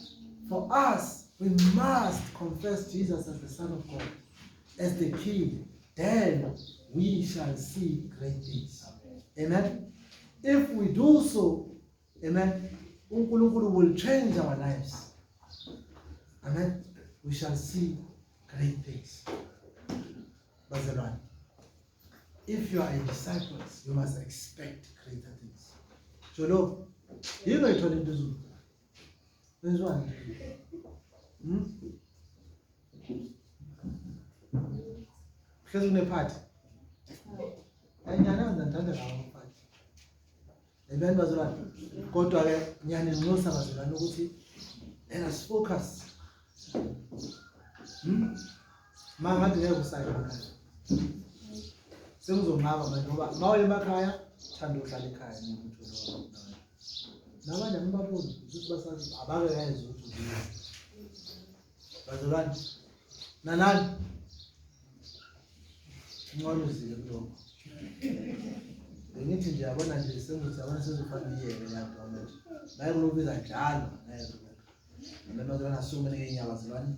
for us, we must confess Jesus as the Son of God, as the King. Then we shall see great things. Amen. If we do so, amen, uNkulunkulu will change our lives. Amen. We shall see Great things. Bazalwane, if you are a disciple, you must expect greater things. Jolo, yini oyithola into ezulu? Wenziwani? Hlezi kunephathi. Nyana ngithanda ngawo amaphathi. Amen bazalwane. Kodwa ke ngiyaninxusa bazalwane ukuthi let us focus. Ma ngathi ngeke usaye emakhaya. Sengizonqaba manje ngoba ma uye emakhaya thanda uhlala ekhaya nomuntu lo. Nabanye angibaboni ukuthi basazi abake kayezwa ukuthi ubuye. Bazalwane nanani ngcono uzile kulokho. Bengithi nje yabona nje sengithi yabona sezofana iyeke leyanto manje. Baye kulobiza njalo ngeke. Amen bazalwane asukume ngeenyawo bazalwane.